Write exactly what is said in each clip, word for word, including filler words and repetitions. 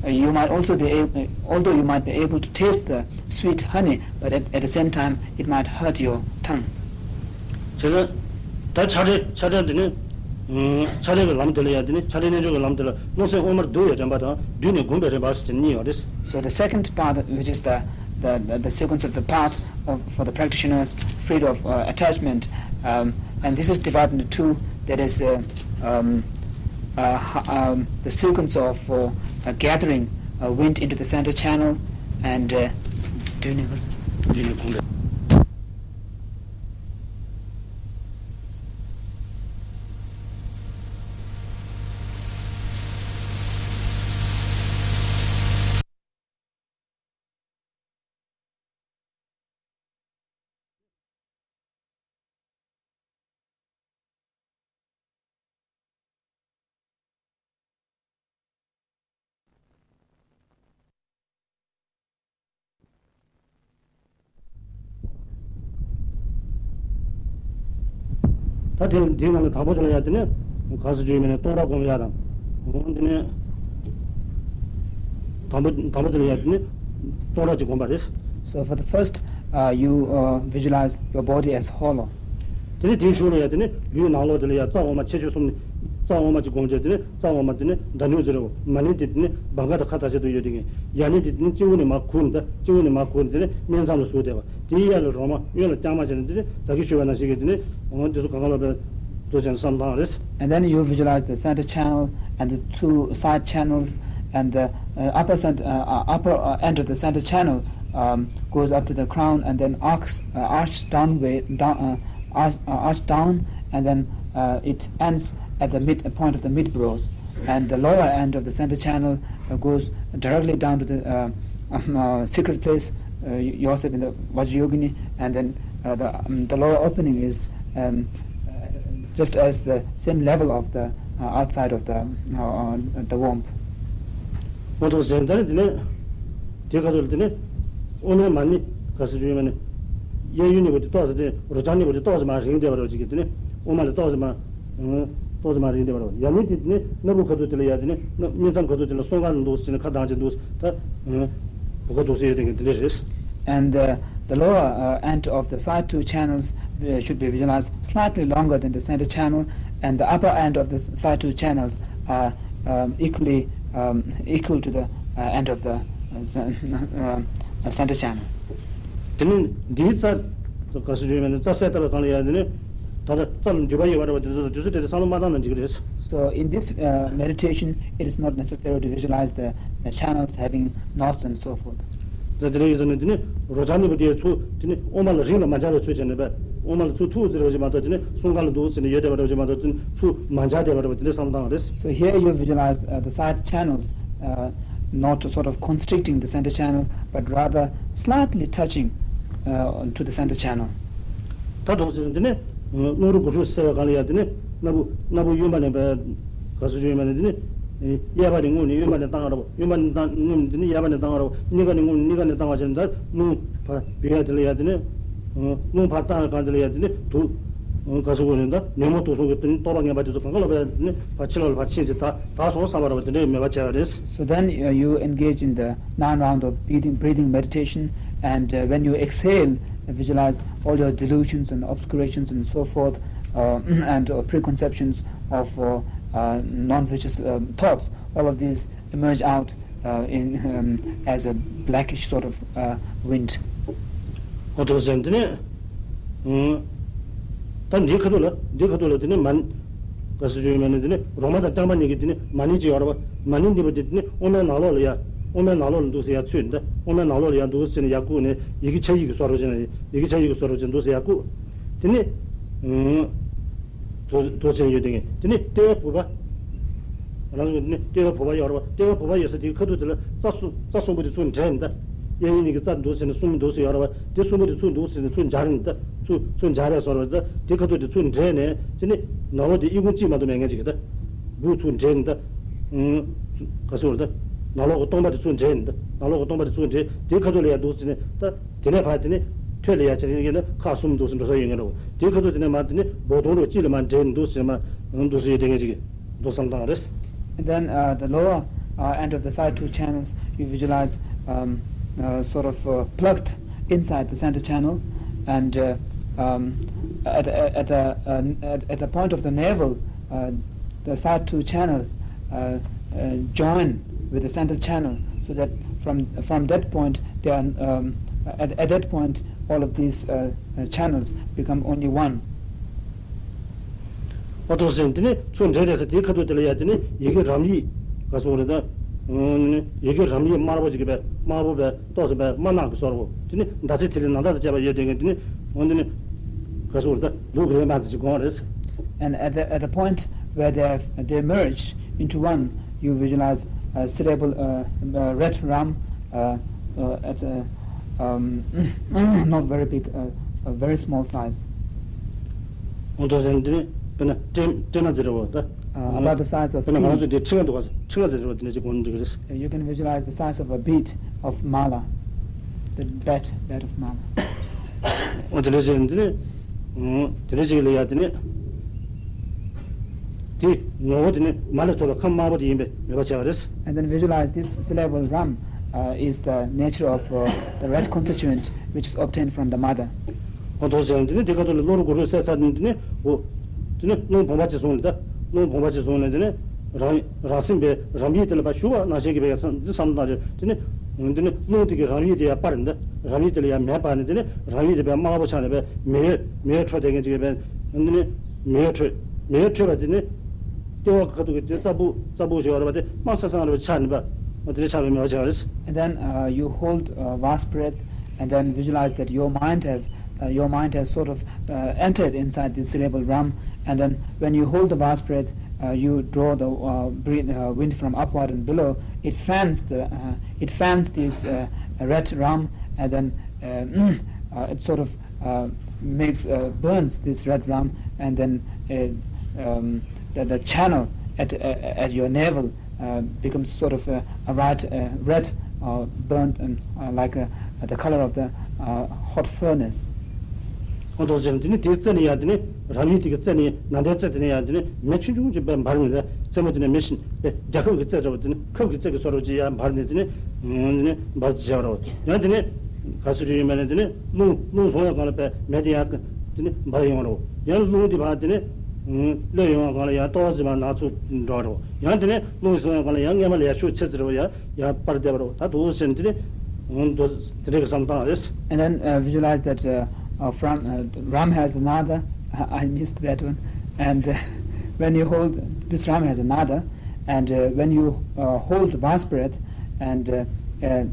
Uh, you might also be able, although you might be able to taste the sweet honey, but at, at the same time, it might hurt your tongue. བྱས་ཙང་ད་ཆ་འདྲེན་ཆ་འདྲེན་འདི་ནི། ཨུམ། ཆ་འདྲེན་གྱི་ལམ་དེ་ལ་ཡང་འདི་ནི་ཆ་འདྲེན་རྣལ་འབྱོར་གྱི་ལམ་དེ་ལ་སྣང་སེམས་དབུ་མར་བསྡུ་བའི་རིམ་པ་དང་བསྡུས་ནས་བསྒོམ་པའི་རིམ་པ་ཟེར་གྱི་གཉིས་ཡོད་རེད། So the second path, which is the, the, the, the sequence of the path of, for the practitioners freed of uh, attachment, um, and this is divided into two, that is, uh, um, uh, ho- um, the sequence of uh, uh, gathering uh, wind into the center channel and uh, doing it. ད་དེ་འདིའི་ནང་ལ་དང་པོ་དེ་ལ་ཡ་དེ་ནི་ག་ཟེར་རྒྱུ་ཡིན་མིན་ནི་སྟོང་ཕྲག་སྒོམ་ཡ་དང་། འོ་དེ་ནི་དང་པོ་དང་པོ་དེ་ལ་ཡ་དེ་ནི་སྟོང་ཕྲག་ཅིག་སྒོམ་པ་རེད། So for the first, uh, you uh, visualize your body as hollow. དེ་ནི་དེའི་གཞུག་ལ་ཡ་དེ་ནི་ལུས་ནང་ལོགས་དེ་ལ་ཡ་རྩ་འོག་མ་ཆེ་ཆུང་གསུམ་ནི་རྩ་འོག་མ་ཅིག་སྒོམ་བྱས་དེ་ནི། རྩ་འོག་མ་དེ་ནི་མདའ་སྨྱུག་ཟེར་རོ། མ་ནི་དེ་དེ་ནི་སྦང་ཁ་དང་ཁ་ཐག་ཆད་དུ་ཡོད་དེ་གིན། ཡ་ནི་དེ་དེ་ནི་སྤྱི་བོ་ནས་མར་ཁུར་ནི། ད་སྤྱི་བོ་ནས་མར་ཁུར་ནི་དེ་ནི་སྨད་མཚམས་ལ་ཟུག་བསྡད་པ། དེའི་གཡས་ལ་རོ་མ། གཡོན་ལ་རྐྱང་མ་བྱས་ནས་དེ་ནི་ད་གིན་ཞུས་པ་ནང་བཞིན་གྱི་དེ་ནི་འོ་དེ་ཚོ་གང་ག་ལ་བས་འདུག་བྱས་ནས་བསམ་བཏང་རེད། And then you visualize the center channel and the two side channels and the uh, upper cent- uh, uh, upper uh, end of the center channel um, goes up to the crown and then arcs uh, arch downward down uh, arch, uh, arch down and then uh, it ends at the mid point of the mid brow, and the lower end of the center channel uh, goes directly down to the uh, um, uh, secret place uh, Yosef in the Vajrayogini, and then uh, the, um, the lower opening is um, uh, just as the same level of the uh, outside of the uh, uh, the womb. མ་གཏོགས་ཟེར་ད་ནི་དེ་ནས་དེ་ག་ཚོད་ལ་དེ་ནས་དབུ་མའི་མ་ཎི་ག་ཟེར་རྒྱུ་ཡིན་མ་ནི། གཡས་གཡོན་གཉིས་པོ་དེ་ཏོག་ཙམ་དེ་རོ་བྱང་གཉིས་པོ་དེ་ཏོག་ཙམ་མར་རིང་བསྡད་པ་རེད་ཅིག་གི་དེ་ནས་དབུ་མ་ལས་ཏོག་ཙམ་མར་ཏོག་ཙམ་མར་རིང་བསྡད་པ་རེད། ཡ་ནི་དེ་དེ་ནས་སྣ་བུག་ག་ཚོད་དེ་ལ་ཡ་དེ་ནས་སྣ་སྨད་མཚམས་ག་ཚོད་དེ་ལ་སོང་ག་ལ་འདུག་ཟེར་ནས་ཁ་གདངས་ཅིག་འདུག་ད་བུ་ག་འདུག་ཟེར་ཡོད་དེ་གི་དེ་འདྲས་རེད། And uh, the lower uh, end of the side two channels uh, should be visualized slightly longer than the center channel, and the upper end of the side two channels are um, equally um, equal to the uh, end of the uh, cen- uh, uh, center channel. དེ་ནི་འདིའི་རྩ་ག་ཟེར་རྒྱུ་ཡིན་མིན་ནི་རྩ་གསལ་བཏབ་པའི་སྒང་ལ་ཡ་དེ་ནི་ད་ལྟ་རྩ་ལ་འདུས་པ་ཡོད་པ་རེད་པ། དེ་ཚོ་དེ་ཚོ་དེ་དེ་བསམ་བློ་མ་བཏང་ན་འགྲིག་གི་རེད། So in this uh, meditation, it is not necessary to visualize the, the channels having knots and so forth. ད་དེ་འདྲ་ཡིན་ཙང་ནི་དེ་ནི་རོ་བྱང་གཉིས་པོ་དེ་ཚུར་དེ་ནི་དབུ་མ་ལ་རིང་ལ་མ་འཇགས་པའི་ཚུལ་བྱས་ནས་པས། དབུ་མ་ལ་ཚུར་ཐུག་ཟེར་བ་ཞིག་མ་གཏོགས་དེ་ནི་སོང་ག་ལ་འདུག་ཟེར་ནས་ཡོད་བསྡད་པ་འདྲ་བ་ཞིག་མ་གཏོགས་དེ་ནི་ཚུར་མ་འཇགས་བསྡད་པ་འདྲ་བ་དེ་འདྲ་བསམ་བཏང་བ་རེད། So here you visualize uh, the side channels, uh, not sort of constricting the center channel, but rather slightly touching uh, to the center channel. ད་དོག་ཟེར་དེ་ནི་རླུང་རོ་དགུ་ཧྲུག་སེལ་བའི་སྒང་ལ་ཡ་དེ་ནི་སྣ་བུག་སྣ་བུག་གཡོན་པ་ནས་པས། ག་ཟེར་རྒྱུ་ཡིན་མིན་ནི་དེ་ནི་གཡས་པ་ནས་རྔུབ་ནས་གཡོན་པ་ནས་བཏང་རོགས། གཡོན་པ་ནས་བཏང་རྔུབ་ནས་དེ་ནི་གཡས་པ་ནས་བཏང་རོགས། གཉིས་ཀ་ནས་རྔུབ་ནས་གཉིས་ཀ་ནས་བཏང་བ་བྱས་ནས་ད་རླུང་ཕར་བུད་ཡ་དེ་ལ་ཡ་དེ་ནི་རླུང་ཕར་བཏང་བའི་སྒང་དེ་ལ་ཡ་དེ་ནི་དུག་ག་ཟེར་དགོས་རེད། ད་ཉོན་མོངས་དུག་གསུམ་གྱི་དེ་ནི་རྟོག་པ་ངན་པ་དེ་ཚོ་གང་ག་ལ་བས་དེ་ནི་ཕར་ཕྱི་ལོགས་ལ་ཕར་ཕྱིན་ཅིག་ད་དག་སོང་བསམ་པ་རེད་པ། དེ་འདྲའི་མོས་པ་བྱས་པ་རེད། So then uh, you engage in the nine round of breathing, breathing meditation, and uh, when you exhale, visualize all your delusions and obscurations and so forth, uh, and uh, preconceptions of uh, uh, non-vicious um, thoughts. All of these emerge out uh, in, um, as a blackish sort of uh, wind. ཨོ་ཐོ་ཟེར་དེ་ནི། ད་འདིའི་ཁ་ཐུག་ལ་འདིའི་ཁ་ཐུག་ལ་དེ་ནི་མ། ག་ཟེར་རྒྱུ་ཡིན་མིན་ནི་དེ་ནི་རོ་མ་དང་རྐྱང་པ་གཉིས་ཀྱི་དེ་ནི་མ་ཎི་ཅིག་ཡོད་རེད་པ། མ་ཎི་འདི་པོ་དེ་དེ་ནི་དབུ་མའི་ནང་ལོགས་ལ་ཡ། དབུ་མའི་ནང་ལོགས་ལ་འདུག་ཟེར་ཡ་ཚུད་ད། དབུ་མའི་ནང་ལོགས་ལ་ཡ་འདུག་ཟེར་ནས་ཡ་བཀུག་ནས་ཡི་གེ་ཆ་ཡིག་གི་སོར་བ་ཅན་ཡི་གེ་ཆ་ཡིག་གི་སོར་བ་ཅན་འདུག་ཟེར་ཡ་བཀུག་དེ་ནི། དོ་དོ་ཟེར་ཡོད་དེ་ངས་དེ་ནི་ལྟེ་བའི་བུ་པ། རང་ཚོ་ནི་ལྟེ་བའི་བུ་པ་ཡོད་རེད་པ། ལྟེ་བའི་བུ་པ་ཡོད་ས་དེའི་ཁ་ཐུག་དེ་ལ་རྩ་གསུམ་རྩ་གསུམ་པོ་དེ་ཚུར་འདྲེས་ནས་ད། གཡས་གཡོན་གཉིས་ཀྱི་རྩ་འདུག་ཟེར་ནས་གསུམ་འདུག་ཟེར་ཡོད་རེད་པ། དེ་གསུམ་པོ་དེ་ཚུར་འདུག་ཟེར་ནས་ཚུར་འབྱར་ནས་ད། ཚུར་ཚུར་འབྱར་བའི་བཟོ་འདྲ་བ་ད། དེ་ཁ་ཐུག་དེ་ཚུར་འདྲེས་ནས་དེ་ནི་ནང་ལོགས་དེ་ཨི་ཁུང་གཅིག་མ་གཏོགས་མེད་མཁན་ཅིག་གི་ད། སྦུག་ཚུར་འདྲེས་ནས་ད། ག་ཟེར་བ་ད། ནང་ལོགས་ཀྱི་སྟོང་པ་དེ་ཚུར་འདྲེས་ནས་ད། ནང་ལོགས་ཀྱི་སྟོང་པ་དེ་ཚུར་འདྲེས་དེ་ཁ་ཐུག་ལ་ཡ་འདུག་ཟེར་ནས་ད། དེ་ནས་ཕར་དེ་ནི་ཐོད་ལ་ཡ་ཆ་ཡིན་ན་ཁག་གསུམ་འདུག་ཟེར་འགྲོ་ས་ཡོད་མཁན་རེད། དེའི་ཁ་ཐུག་དེ་ནས་མར་དེ་ནི་སྦོ་དོང་རུ་གཅིག་ལ་མར་འདྲེས་འདུག་ཟེར་མར་འདུག་ཟེར་ཡོད་དེ་ངས་ཅིག་འདུག་བསམ་བཏང་བ་རེད། And then uh, the lower uh, and of the side two channels, you visualize um, uh, sort of uh, plugged inside the center channel, and uh, um, at, at, at, the, uh, at, at the point of the navel, uh, the side two channels uh, uh, join with the center channel, so that from from that point, they are, um, at, at that point, all of these uh, uh, channels become only one. ཨོ་ཏོ་སེམས་དེ་ནི་ཚུར་འདྲེས་རེད་ཟེར། དེའི་ཁ་ཐུག་དེ་ལ་ཡ་དེ་ནི་ཡི་གེ་རམ་ཡིག་ག་སོགས་རེད་ད། ཡི་གེ་རམ་ཡིག་དམར་པོ་ཅིག་གི་བས་དམར་པོ་བས་ཏོག་ཙམ་བས་དམར་ནག་གི་སོར་བོ་དེ་ནི་ཟླ་ཚེས་ཐིག་ལེ་ནང་ལྟར་དུ་བཅད་པ་ཡོད་དེ་གི་དེ་ནི་འོན་དེ་ནི་ག་སོགས་རེད་ད། ལུག་རེད་མ་ཚེ་ཅིག་གོང་རེད། And at the, at the point where they have, they merge into one, you visualize a syllable, uh, uh, red ram, uh, uh, at a, um, not very big, uh, a very small size. ཨོ་ཏོ་སེམས་དེ་ནི་དཔེར་ན་སྤྲེ་སྤྲེ་མ་ཟེར་བ་ད། Uh, about the size of དཔེར་ན་ང་ཚོ་pea. དེ་ཁྲི་ང་འདུག་ག་ཁྲི་ང་ཟེར་བ་དེ་འདྲ་ཅིག་གོང་དུ་འགྲིག་གི་རེད། Uh, you can visualize the size of a bead of mala, the bat, bat of mala. ཨོ་དེ་འདྲ་ཅིག་དེ་ནི་ཨོ་དེ་འདྲ་ཅིག་ལ་ཡ་དེ་ནི་དེ་ངོ་བོ་དེ་ནི་མ་ལས་ཐོབ་པའི་ཁམས་དམར་པོ་དེ་ཡིན་པས་མོས་པ་བྱས་པ་རེད། And then visualize this syllable ram uh, is the nature of uh, the red constituent which is obtained from the mother. ཨོ་ཏོ་སེམས་དེ་ནི་དེ་ཁ་ཐུག་ལ་གློ་རུ་གུ་རུ་གསལ་ཚར་ནས་དེ་ནི་འོ་དེ་ནི་རླུང་བུམ་པ་ཅིག་བཟུང་ནས་ད། རླུང་བུམ་པ་ཅིག་བཟུང་ནས་དེ་ནི་རང་རང་སེམས་པའི་རམ་ཡིག་དེ་ལ་ཕར་ཞུགས་པ་ནང་བཞིན་གྱི་བའི་བསམ་བསམ་བློ་བཏང་རྗེས་དེ་ནི་འོ་དེ་ནི་རླུང་དེ་གི་རམ་ཡིག་དེ་ཡར་སྤར་ནས་ད། རམ་ཡིག་དེ་ལ་ཡར་མེ་སྤར་ནས་དེ་ནི་རམ་ཡིག་དེ་བས་དམར་པོ་ཆགས་ནས་བས་མེ་ཡོད་མེ་ཡོད་འཕྲོ་བསྡད་མཁན་ཅིག་ཡོད་པས། འོ་དེ་ནི་མེ་ཡོད་འཕྲོས། མེ་ཡོད་འཕྲོས་པ་དེ་ནི་ལྟེ་བ་ཁ་ཐུག་གི་དེ་རྩ་སྦུག་རྩ་སྦུག་ཞེས་པ་རེད་པ། དེ་དམར་སང་སང་རེད་པ། ཆགས་ནས་པ། འོ་དེ་ནི་ཆགས་པའི་མེ་བ་ཆགས་རེད། And then uh, you hold uh, vast breath and then visualize that your mind have uh, your mind has sort of uh, entered inside the syllable ram, and then when you hold the vast breath, uh, you draw the uh, breath, uh, wind from upward and below. It fans the uh, it fans this uh, red ram, and then uh, uh, it sort of uh, makes uh, burns this red ram, and then uh, um, the, the channel at uh, at your navel uh, becomes sort of a, a red, uh, red uh, burnt and uh, like uh, the color of the uh, hot furnace. ཨོ་ཏོ་སེམས་དེ་ནི་དེའི་རྩེ་ནས་ཡར་དེ་ནི་རམ་ཡིག་དེ་གི་རྩེ་ནས་ནང་དེའི་རྩེ་དེ་ནས་ཡར་དེ་ནི་མེ་ཆུང་ཆུང་ཅིག་འབར་ནས་རྩེ་མོ་དེ་ནས་མེ་བཞིན་རྒྱལ་ཁབ་ཀྱི་རྩེ་འདྲ་བོ་དེ་ནི་ཁབ་ཀྱི་རྩེ་གི་སོ་རོ་ཅིག་ཡར་འབར་ནས་དེ་ནི་དེ་ནི་འབར་བྱས་པ་རེད། ཡང་དེ་ནི་ག་སུ་རི་ཡོད་མེད་ནས་དེ་ནི་རླུང་རླུང་བཟུང་བའི་སྒང་ལ་པའི་མེ་དེ་ཡར་དེ་ནི་འབར་ཡོང་བ་རེད། ཡང་རླུང་དེ་བར་དེ་ནི་གློད་ཡོང་བའི་སྒང་ལ་ཡང་ཏོག་ཙམ་མར་ནག་ཚུར་འགྲོ་བ་རེད། ཡང་དེ་ནི་རླུང་བཟུང་བའི་སྒང་ལ་ཡང་སྔས་མ་ལ་ཡར་ཤུགས་ཆེ་ཙམ་རེད་པ། ཡང་ཡར་སྤར་བསྡད་པ་རེད། ད་དུ་ཟེར་ནས་དེ་ནི་འོང་དུ་དེ་འདྲའི་གི་བསམ་སྟངས་རེད། And then uh, visualize that uh, uh, from uh, ram has another. I missed that one. And uh, when you hold this ram has another, and uh, when you uh, hold vast breath, and uh, uh,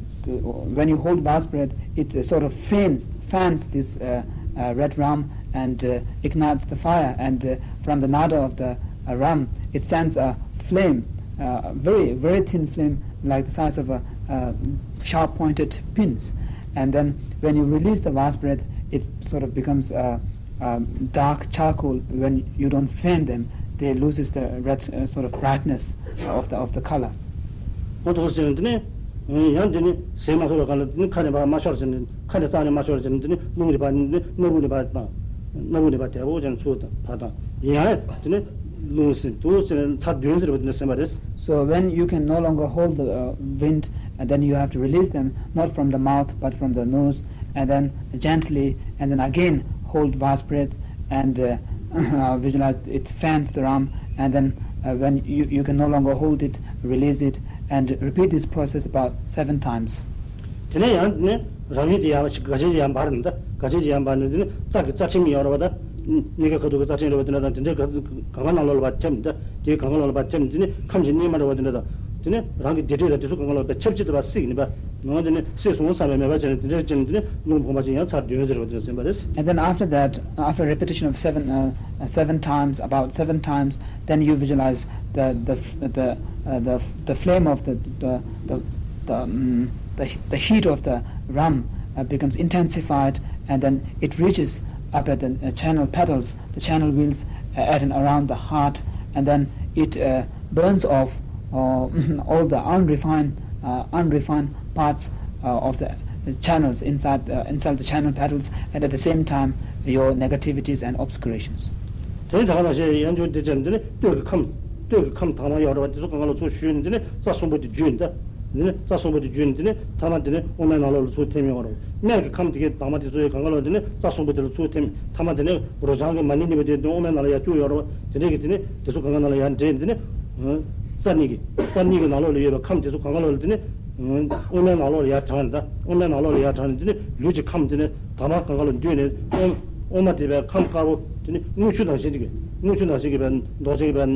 when you hold vast breath, it uh, sort of fans fans this uh, uh, red ram and uh, ignites the fire. And uh, from the nada of the uh, ram, it sends a flame, uh, a very very thin flame, like the size of a uh, sharp pointed pins. And then when you release the vast breath, it sort of becomes uh, um, dark charcoal. When you don't fan them, they loses the red uh, sort of brightness of the of the color. ཨོ་ཏོ་ཟེར་ནས་དེ་ནི་ཡང་དེ་ནི་ཟས་མ་ཟོས་པའི་སྒང་ལ་དེ་ནི་ཁ་ནས་ཕར་མ་ཤོར་ཟེར་ནས་ཁ་ནས་རྩ་ནས་མ་ཤོར་ཟེར་ནས་དེ་ནི་རླུང་ནས་ཕར་དེ་ནི་སྣ་བུག་ནས་ཕར་དང་། སྣ་བུག་ནས་ཕར་དལ་པོ་བྱས་ནས་ཚུར་ཕར་དང་། ཡང་དེ་ནི་རླུང་ཟིན་དུ་ཟེར་ནས་ཚར་བདུན་ཟེར་བ་དེ་ནི་ཟིན་པ་རེད། So when you can no longer hold the uh, wind, and then you have to release them, not from the mouth but from the nose, and then gently, and then again hold vast breath, and uh, uh, visualize it fans the ram, and then uh, when you, you can no longer hold it, release it, and repeat this process about seven times. དེ་ནས་ཡང་ནི་རང་ཉིད་དེ་ཡང་ག་ཅིག་ཡང་འབར་ནས་ད་ག་ཅིག་ཡང་འབར་ནས་དེ་ནི་རྩ་གི་རྩ་ཁྲིམས་ཡོད་རེད་པ། ད་གཉིས་ཀ་ཁ་ཐུག་གི་རྩ་ཁྲིམས་རེད་པ། དེ་འདྲ་དང་དེ་འདྲའི་ག་ག་ནང་ལོགས་ལ་བ་ཐེམ་ད་དེའི་ག་ནང་ལོགས་ལ་བ་ཐེམ་དེ་ནི་ཁམས་ཀྱི་གཉེར་མ་རེད་པ། དེ་འདྲ་དང་དེ་ནི་རང་གི་སྡིག་སྒྲིབ་དང་དེ་ཚོ་ག་ནང་ལོགས་པའི་ཁྱབ་ཆེ་དུ་བ་སྲིད་ནི་པ། ནང་དེ་ནི་སྲིད་སོང་བསམ་པའི་མོས་པ་བྱས་ནས་དེ་འདྲ་བྱས་ནས་དེ་ནི་རླུང་བུམ་པ་ཅན་ཡང་ཚར་བདུན་ཟེར་བ་དེ་ཟིན་པ་རེད། And then after that, after repetition of seven, uh, uh, seven times, about seven times, then you visualize the the the uh, the, the flame of the the the, the, um, the the heat of the ram uh, becomes intensified, and then it reaches up at the uh, channel petals, the channel wheels, uh, at and around the heart, and then it uh, burns off uh, all the unrefined, uh, unrefined parts uh, of the channels inside, uh, inside the channel petals, and at the same time, your negativities and obscurations. དེ་ནི་ད་ག་ནང་བཞིན་ཡང་འཇུག་དེ་ཅན་དེ་ནི་སྟོད་ཀྱི་ཁམས། སྟོད་ཀྱི་ཁམས་དྭངས་མ་ཡོད་རེད་བ། དེ་ཚོ་གང་ག་ལ་ཚུར་བཞུས་ནས་དེ་ནས་རྩ་གསུམ་པོ་དེ་བརྒྱུད་ནས་ད། དེ་ནས་རྩ་གསུམ་པོ་དེ་བརྒྱུད་ནས་དེ་ནས་ཐ་མ་དེ་ནས་དབུ་མའི་ནང་ལོགས་ལ་ཚུར་ཐིམ་ཡོང་བ་རེད། སྨད་ཀྱི་ཁམས་དེ་གའི་དྭངས་མ་དེ་ཚོ་ཡི་གང་ག་ལ་དེ་ནས་རྩ་གསུམ་པོ་དེ་ལ་ཚུར་ཐིམ། ཐ་མ་དེ་ནས་རོ་བྱང་གི་མ་ཎི་གཉིས་པ་དེ་དེ་དབུ་མའི་ནང་ལ་ཡར་བཅུག་ཡོད་རེད་བ། དེ་འདྲས་ཀྱི་དེ་ནས་དེ་ཚོ་གང་ག་ནང་ལ་ཡར་འདྲེས་ནས་དེ་ནས་རྩ་གཉིས་ཀྱི་རྩ་གཉིས་ཀྱི་ནང་ལོགས་ལ་ཡོད་པའི་ཁམས་དེ་ཚོ་གང་ག་ལ་དེ་ནས་དབུ་མའི་ནང་ལོགས་ལ་ཡར་དྲངས་ནས། ད་དབུ་མའི་ནང་ལོགས་ལ་ཡར་དྲངས་ནས་དེ་ནས་ལུས་ཀྱི་ཁམས་དེ་ནས་དྭངས་མ་གང་ག་ལ་འདུས་ནས་དབུ་དབུ་མ་དེ་བའི་ཁམས་དཀར་པོ་དེ་ནས་དངུལ་ཆུ་ནང་བཞིན་གྱི་དངུལ་ཆུ་ནང་བཞིན་གྱི་བའི་མདོག་ཅན་གྱི་བའི་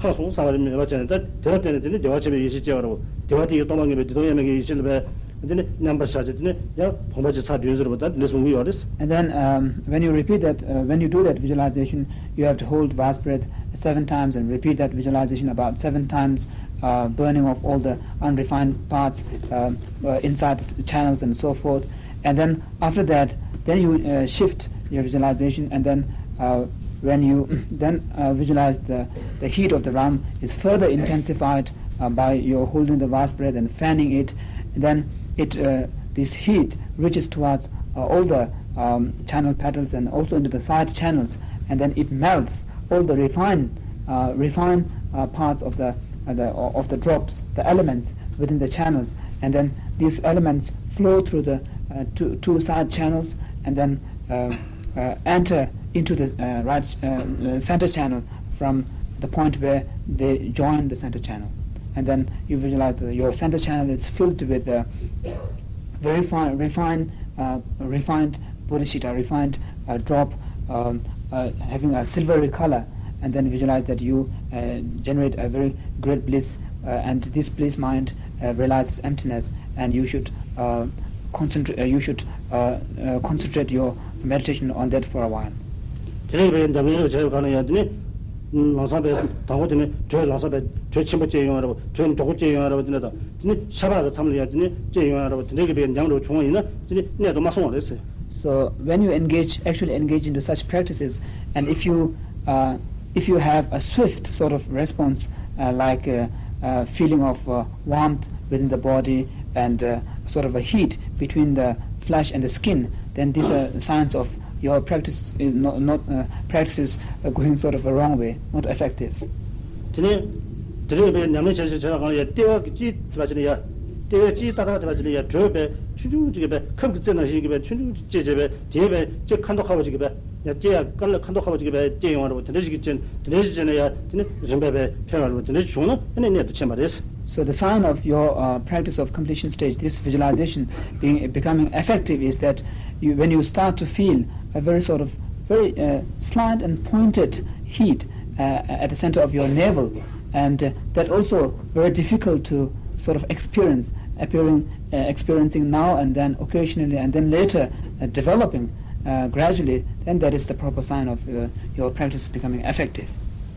ཁམས་སོང་བསམ་པ་མེད་པ་བྱས་ནས། ད་དེ་ལ་བརྟེན་ནས་དེ་ནི་བདེ་བ་ཆེན་པོའི་ཡེ་ཤེས་སྐྱེ་བ་རེད། བདེ་བ་དེ་ཡི་སྟོང་པ་ངེས་པའི་བདེ་སྟོང་དབྱེར་མེད་ཀྱི་ཡེ་ཤེས་ལ་བས་དེ་ནི་མཉམ་པར་བཞག་བྱས། དེ་ནི་ཡང་བུམ་པ་ཅིག་ཚར་དུས་ཟེར་བ་ད་ལས་གསུང་གི་ཡོད་རེད། And then, um, when you repeat that, uh, when you do that visualization, you have to hold vast breath seven times and repeat that visualization about seven times, uh, burning of all the unrefined parts, uh, uh, inside the channels and so forth. And then after that, then you, uh, shift your visualization, and then, uh, when you then, uh, visualize the, the heat of the ram is further intensified, uh, by your holding the vast breath and fanning it, then it, uh, this heat reaches towards, uh, all the, um, channel petals and also into the side channels, and then it melts all the refined, uh, refined, uh, parts of the, uh, the of the drops, the elements within the channels, and then these elements flow through the, uh, two, two side channels, and then, uh, uh, enter into the, uh, right, uh, uh, center channel from the point where they join the center channel. And then you visualize that your center channel is filled with, uh, very fine, refined, uh, refined bodhicitta, refined, uh, drop, um, uh, having a silvery color, and then visualize that you, uh, generate a very great bliss, uh, and this bliss mind, uh, realizes emptiness, and you should, uh, concentrate, uh, you should, uh, uh, concentrate your meditation on that for a while. དེ་ནས་བའི་འཛམ་གླིང་ལ་བྱས་པའི་གང་ལ་ཡང་དེ་ནི་ལམ་སང་བའི་དང་པོ་དེ་ནི་དྲོད་ལམ་སང་བའི་དྲོད་ཆེན་པོ་སྐྱེ་ཡོང་བ་རེད། དྲོད་མགྱོགས་པོ་སྐྱེ་ཡོང་བ་རེད། དེ་ནི་ད་དེ་ནི་ཤ་པགས་ཀྱི་མཚམས་ལ་ཡང་དེ་ནི་སྐྱེ་ཡོང་བ་རེད། དེ་འདྲའི་གི་བའི་ཉམས་རུ་བྱུང་བ་ཡིན་ན་དེ་ནི་གནད་དུ་མ་སོང་བ་རེད་ཟེར། So when you engage, actually engage into such practices, and if you, uh, if you have a swift sort of response, uh, like, uh, uh, feeling of, uh, warmth within the body and, uh, sort of a heat between the flesh and the skin, then these are signs of your practice is not, not, uh, practice is, uh, going sort of a wrong way, not effective. དེ་ནས་དེ་རིང་བའི་ཉམས་ལེན་བྱ་བྱེད་བྱེད་པ་གང་ལ་ཡ་ལྟེ་བ་གི་དཀྱིལ་དེ་བ་ཅི་ནས་ཡ། ལྟེ་བའི་དཀྱིལ་ཏག་ཏག་དེ་བ་ཅི་ནས་ཡ་དྲོད་པའི་ཆུང་ཆུང་ཅིག་གི་བའི་ཁབ་ཀྱི་རྩེ་ནང་བཞིན་གྱི་བའི་ཆུང་ཆུང་ཅིག་སྐྱེས་བྱས་པའི་དེའི་བའི་ལྕེ་ཁ་མདོག་ཁ་བོ་ཅིག་གི་བའི་ཡ་ལྕེ་ཡ་དཀར་ལ་ཁ་མདོག་ཁ་བོ་ཅིག་གི་བའི་སྐྱེ་ཡོང་བ་རེད་པ། དེ་འདྲ་ཞིག་གི་ཅན་དེ་འདྲ་ཞིག་བྱས་ནས་ཡ་དེ་ནི་རིམ་པས་བའི་འཕེལ་བ་རེད་པ། དེ་འདྲ་ཞིག་བྱུང་ན་ཨ་ནི་གནད་དུ་ཕྱིན་པ་རེད། So the sign of your, uh, practice of completion stage, this visualization being, becoming effective, is that you, when you start to feel a very sort of very, uh, slight and pointed heat, uh, at the center of your navel, and, uh, that also very difficult to sort of experience, appearing, uh, experiencing now and then, occasionally, and then later, uh, developing, uh, gradually, then that is the proper sign of, uh, your practice becoming effective.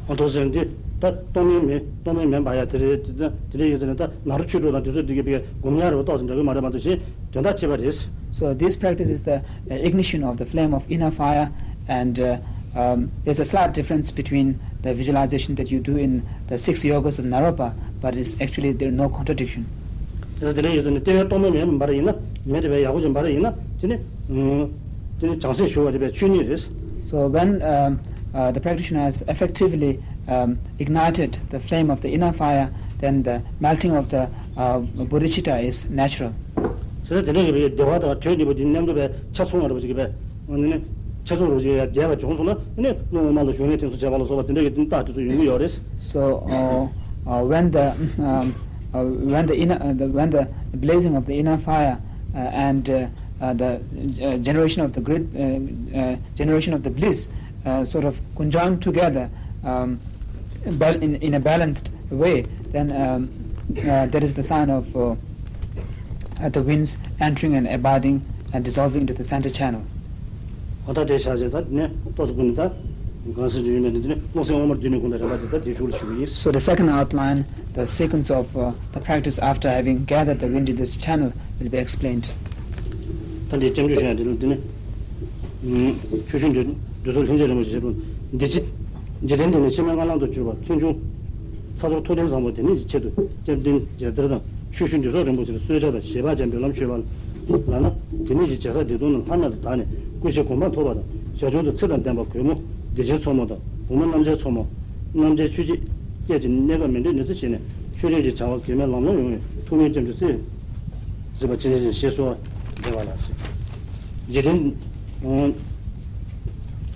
ཨོ་ཐོག་ཟེར་འདི་ད་སྟོང་མིན་མེད་སྟོང་མིན་མེད་པ་ཡ་དེ་རེད། དེ་དེ་རེད་ཡོད་ཟེར་ན་ད་ནཱ་རོ་ཆོས་དྲུག་དང་དེ་ཚོ་འདི་གི་བའི་སྒོམ་ཉག་རེད་པ། ཏོག་ཙམ་འདྲ་གི་མ་རེད་མ་གཏོགས་གཞན་དོན་དག་གཅིག་པ་རེད། So this practice is the, uh, ignition of the flame of inner fire, and, uh, um, there's a slight difference between the visualization that you do in the six yogas of Naropa, but it's actually there no contradiction. དེ་ཚོ་དེ་འདྲ་ཡོད་ཚེ་ནི་ལྟེ་བའི་སྟོང་མེད་མེད་པར་ཡིན་ན་མེད་དེ་བས་ཡག་པོ་ཅིག་འབར་ཡིན་ན་དེ་ནི་དེ་ནི་བྱང་སེམས་ཞུ་བ་རེད་པས་ཆོས་ཉིད་རེད། So when, um, uh, the practitioner has effectively, um, ignited the flame of the inner fire, then the melting of the, uh, bodhicitta is natural. དེ་ཚོ་དེ་འདྲ་ཡོད་པའི་བདེ་བ་དང་དྲོད་གཉིས་པོ་དེ་མཉམ་དུ་བས་ཆ་ཚང་བ་རེད་པ་ཅིག་གི་བས། ཨ་ནི་ཆ་ཚང་རུ་ཡ་རྒྱས་པ་བྱུང་སོང་ན་ཨ་ནི་ཀླུ་འོག་མ་ལ་བཞུགས་གནས་ཐེབས་སུ་བྱས་པ་ལ་སོགས་པ་དེ་འདྲ་གི་དེ་རྟགས་དེ་ཚོ་ཡོང་གི་ཡོད་རེད། So, uh, uh, when the, um, uh, when the inner, uh, the, when the blazing of the inner fire, uh, and, uh, uh, the, uh, generation of the great, uh, uh, generation of the bliss, uh, sort of conjoined together, um, bal- in, in a balanced way, then, um, uh, that is the sign of, uh, uh, the winds entering and abiding and dissolving into the center channel. ཨོ་ད་དེ་བྱ་བྱེད་ད་ནས་ཏོག་ཙམ་ཀུན་ནས་ད་གང་ཟེར་རྒྱུ་ཡིན་མེད་ནས་དེ་ནས་བློ་སེམས་དབུ་མར་བསྡུས་ནས་ཀུན་ཏུ་རེམ་པ་དེ་ད་དེ་ཤུགས་ལ་ཞུ་གི་ཡིན། So the second outline, the sequence of, uh, the practice after having gathered the wind in this channel will be explained. ད་འདི་སྐྱབས་འཇུག་བྱ་ཡ་དེ་ལ་དེ་ནས་ཆོས་ཞུ་འདི་འདི་ཚོ་ལྷན་རྒྱས་རིན་པོ་ཆེ་ཞེས་པ་འདི་ཅི་འཇིག་རྟེན་འདི་ནས་ཕྱི་མའི་མངའ་ལམ་དུ་གྱུར་པ་ཕན་ཆུང་། ཚ་ཚོར་ཐུགས་ལྡན་བཟང་པོ་དེ་ཉིད་ཀྱི་ཆེད་དུ་སྐྱབས་རྟེན་མཇལ་དར་དང་ཆོས་ཞུ་འདི་སོགས་རིན་པོ་ཆེ་ལ་གསོལ་ཇ་དང་ཞལ་འབག་ཅན་འབུལ་ལམ་ཞུས་པ་ལ་ལ་ན། དེ་ཉིད་ཀྱི་བྱེད་ས་བདེ་སྟོང་ན་ལྷ་རྣམས་ཀྱི་བདག་ནི་སྐུ་ཞབས་གོ་འཕང་ཐོབ་པ་དང་ཞལ་སྦྱོང་དུ་ཚེ་དང་ལྡན་པ་གུས་མོ་བདེ་ཆེན་མཚོ་མོ་དང་བུ་མོ་རྣམ་རྒྱལ་མཚོ་མོ། རྣམ་རྒྱལ་ཆོས་ཀྱི་ སྐད་ཀྱི་གནས་སྐབས་མི་འདྲའི་ནི་ཚེ་ཞིག་ནས་ཆོས་ལྡན་གྱི་བྱ་བ་གེགས་མེད་ལམ་ལྷོང་ཡོང་བའི་ཐུགས་སྨོན་སྐྱབས་འཇུག་བརྩེ་ཟེར་བ་ཅི་ཞེས་ཞེས་གསོལ་བ་འདེབས་པ་ལགས། འཇིག་རྟེན།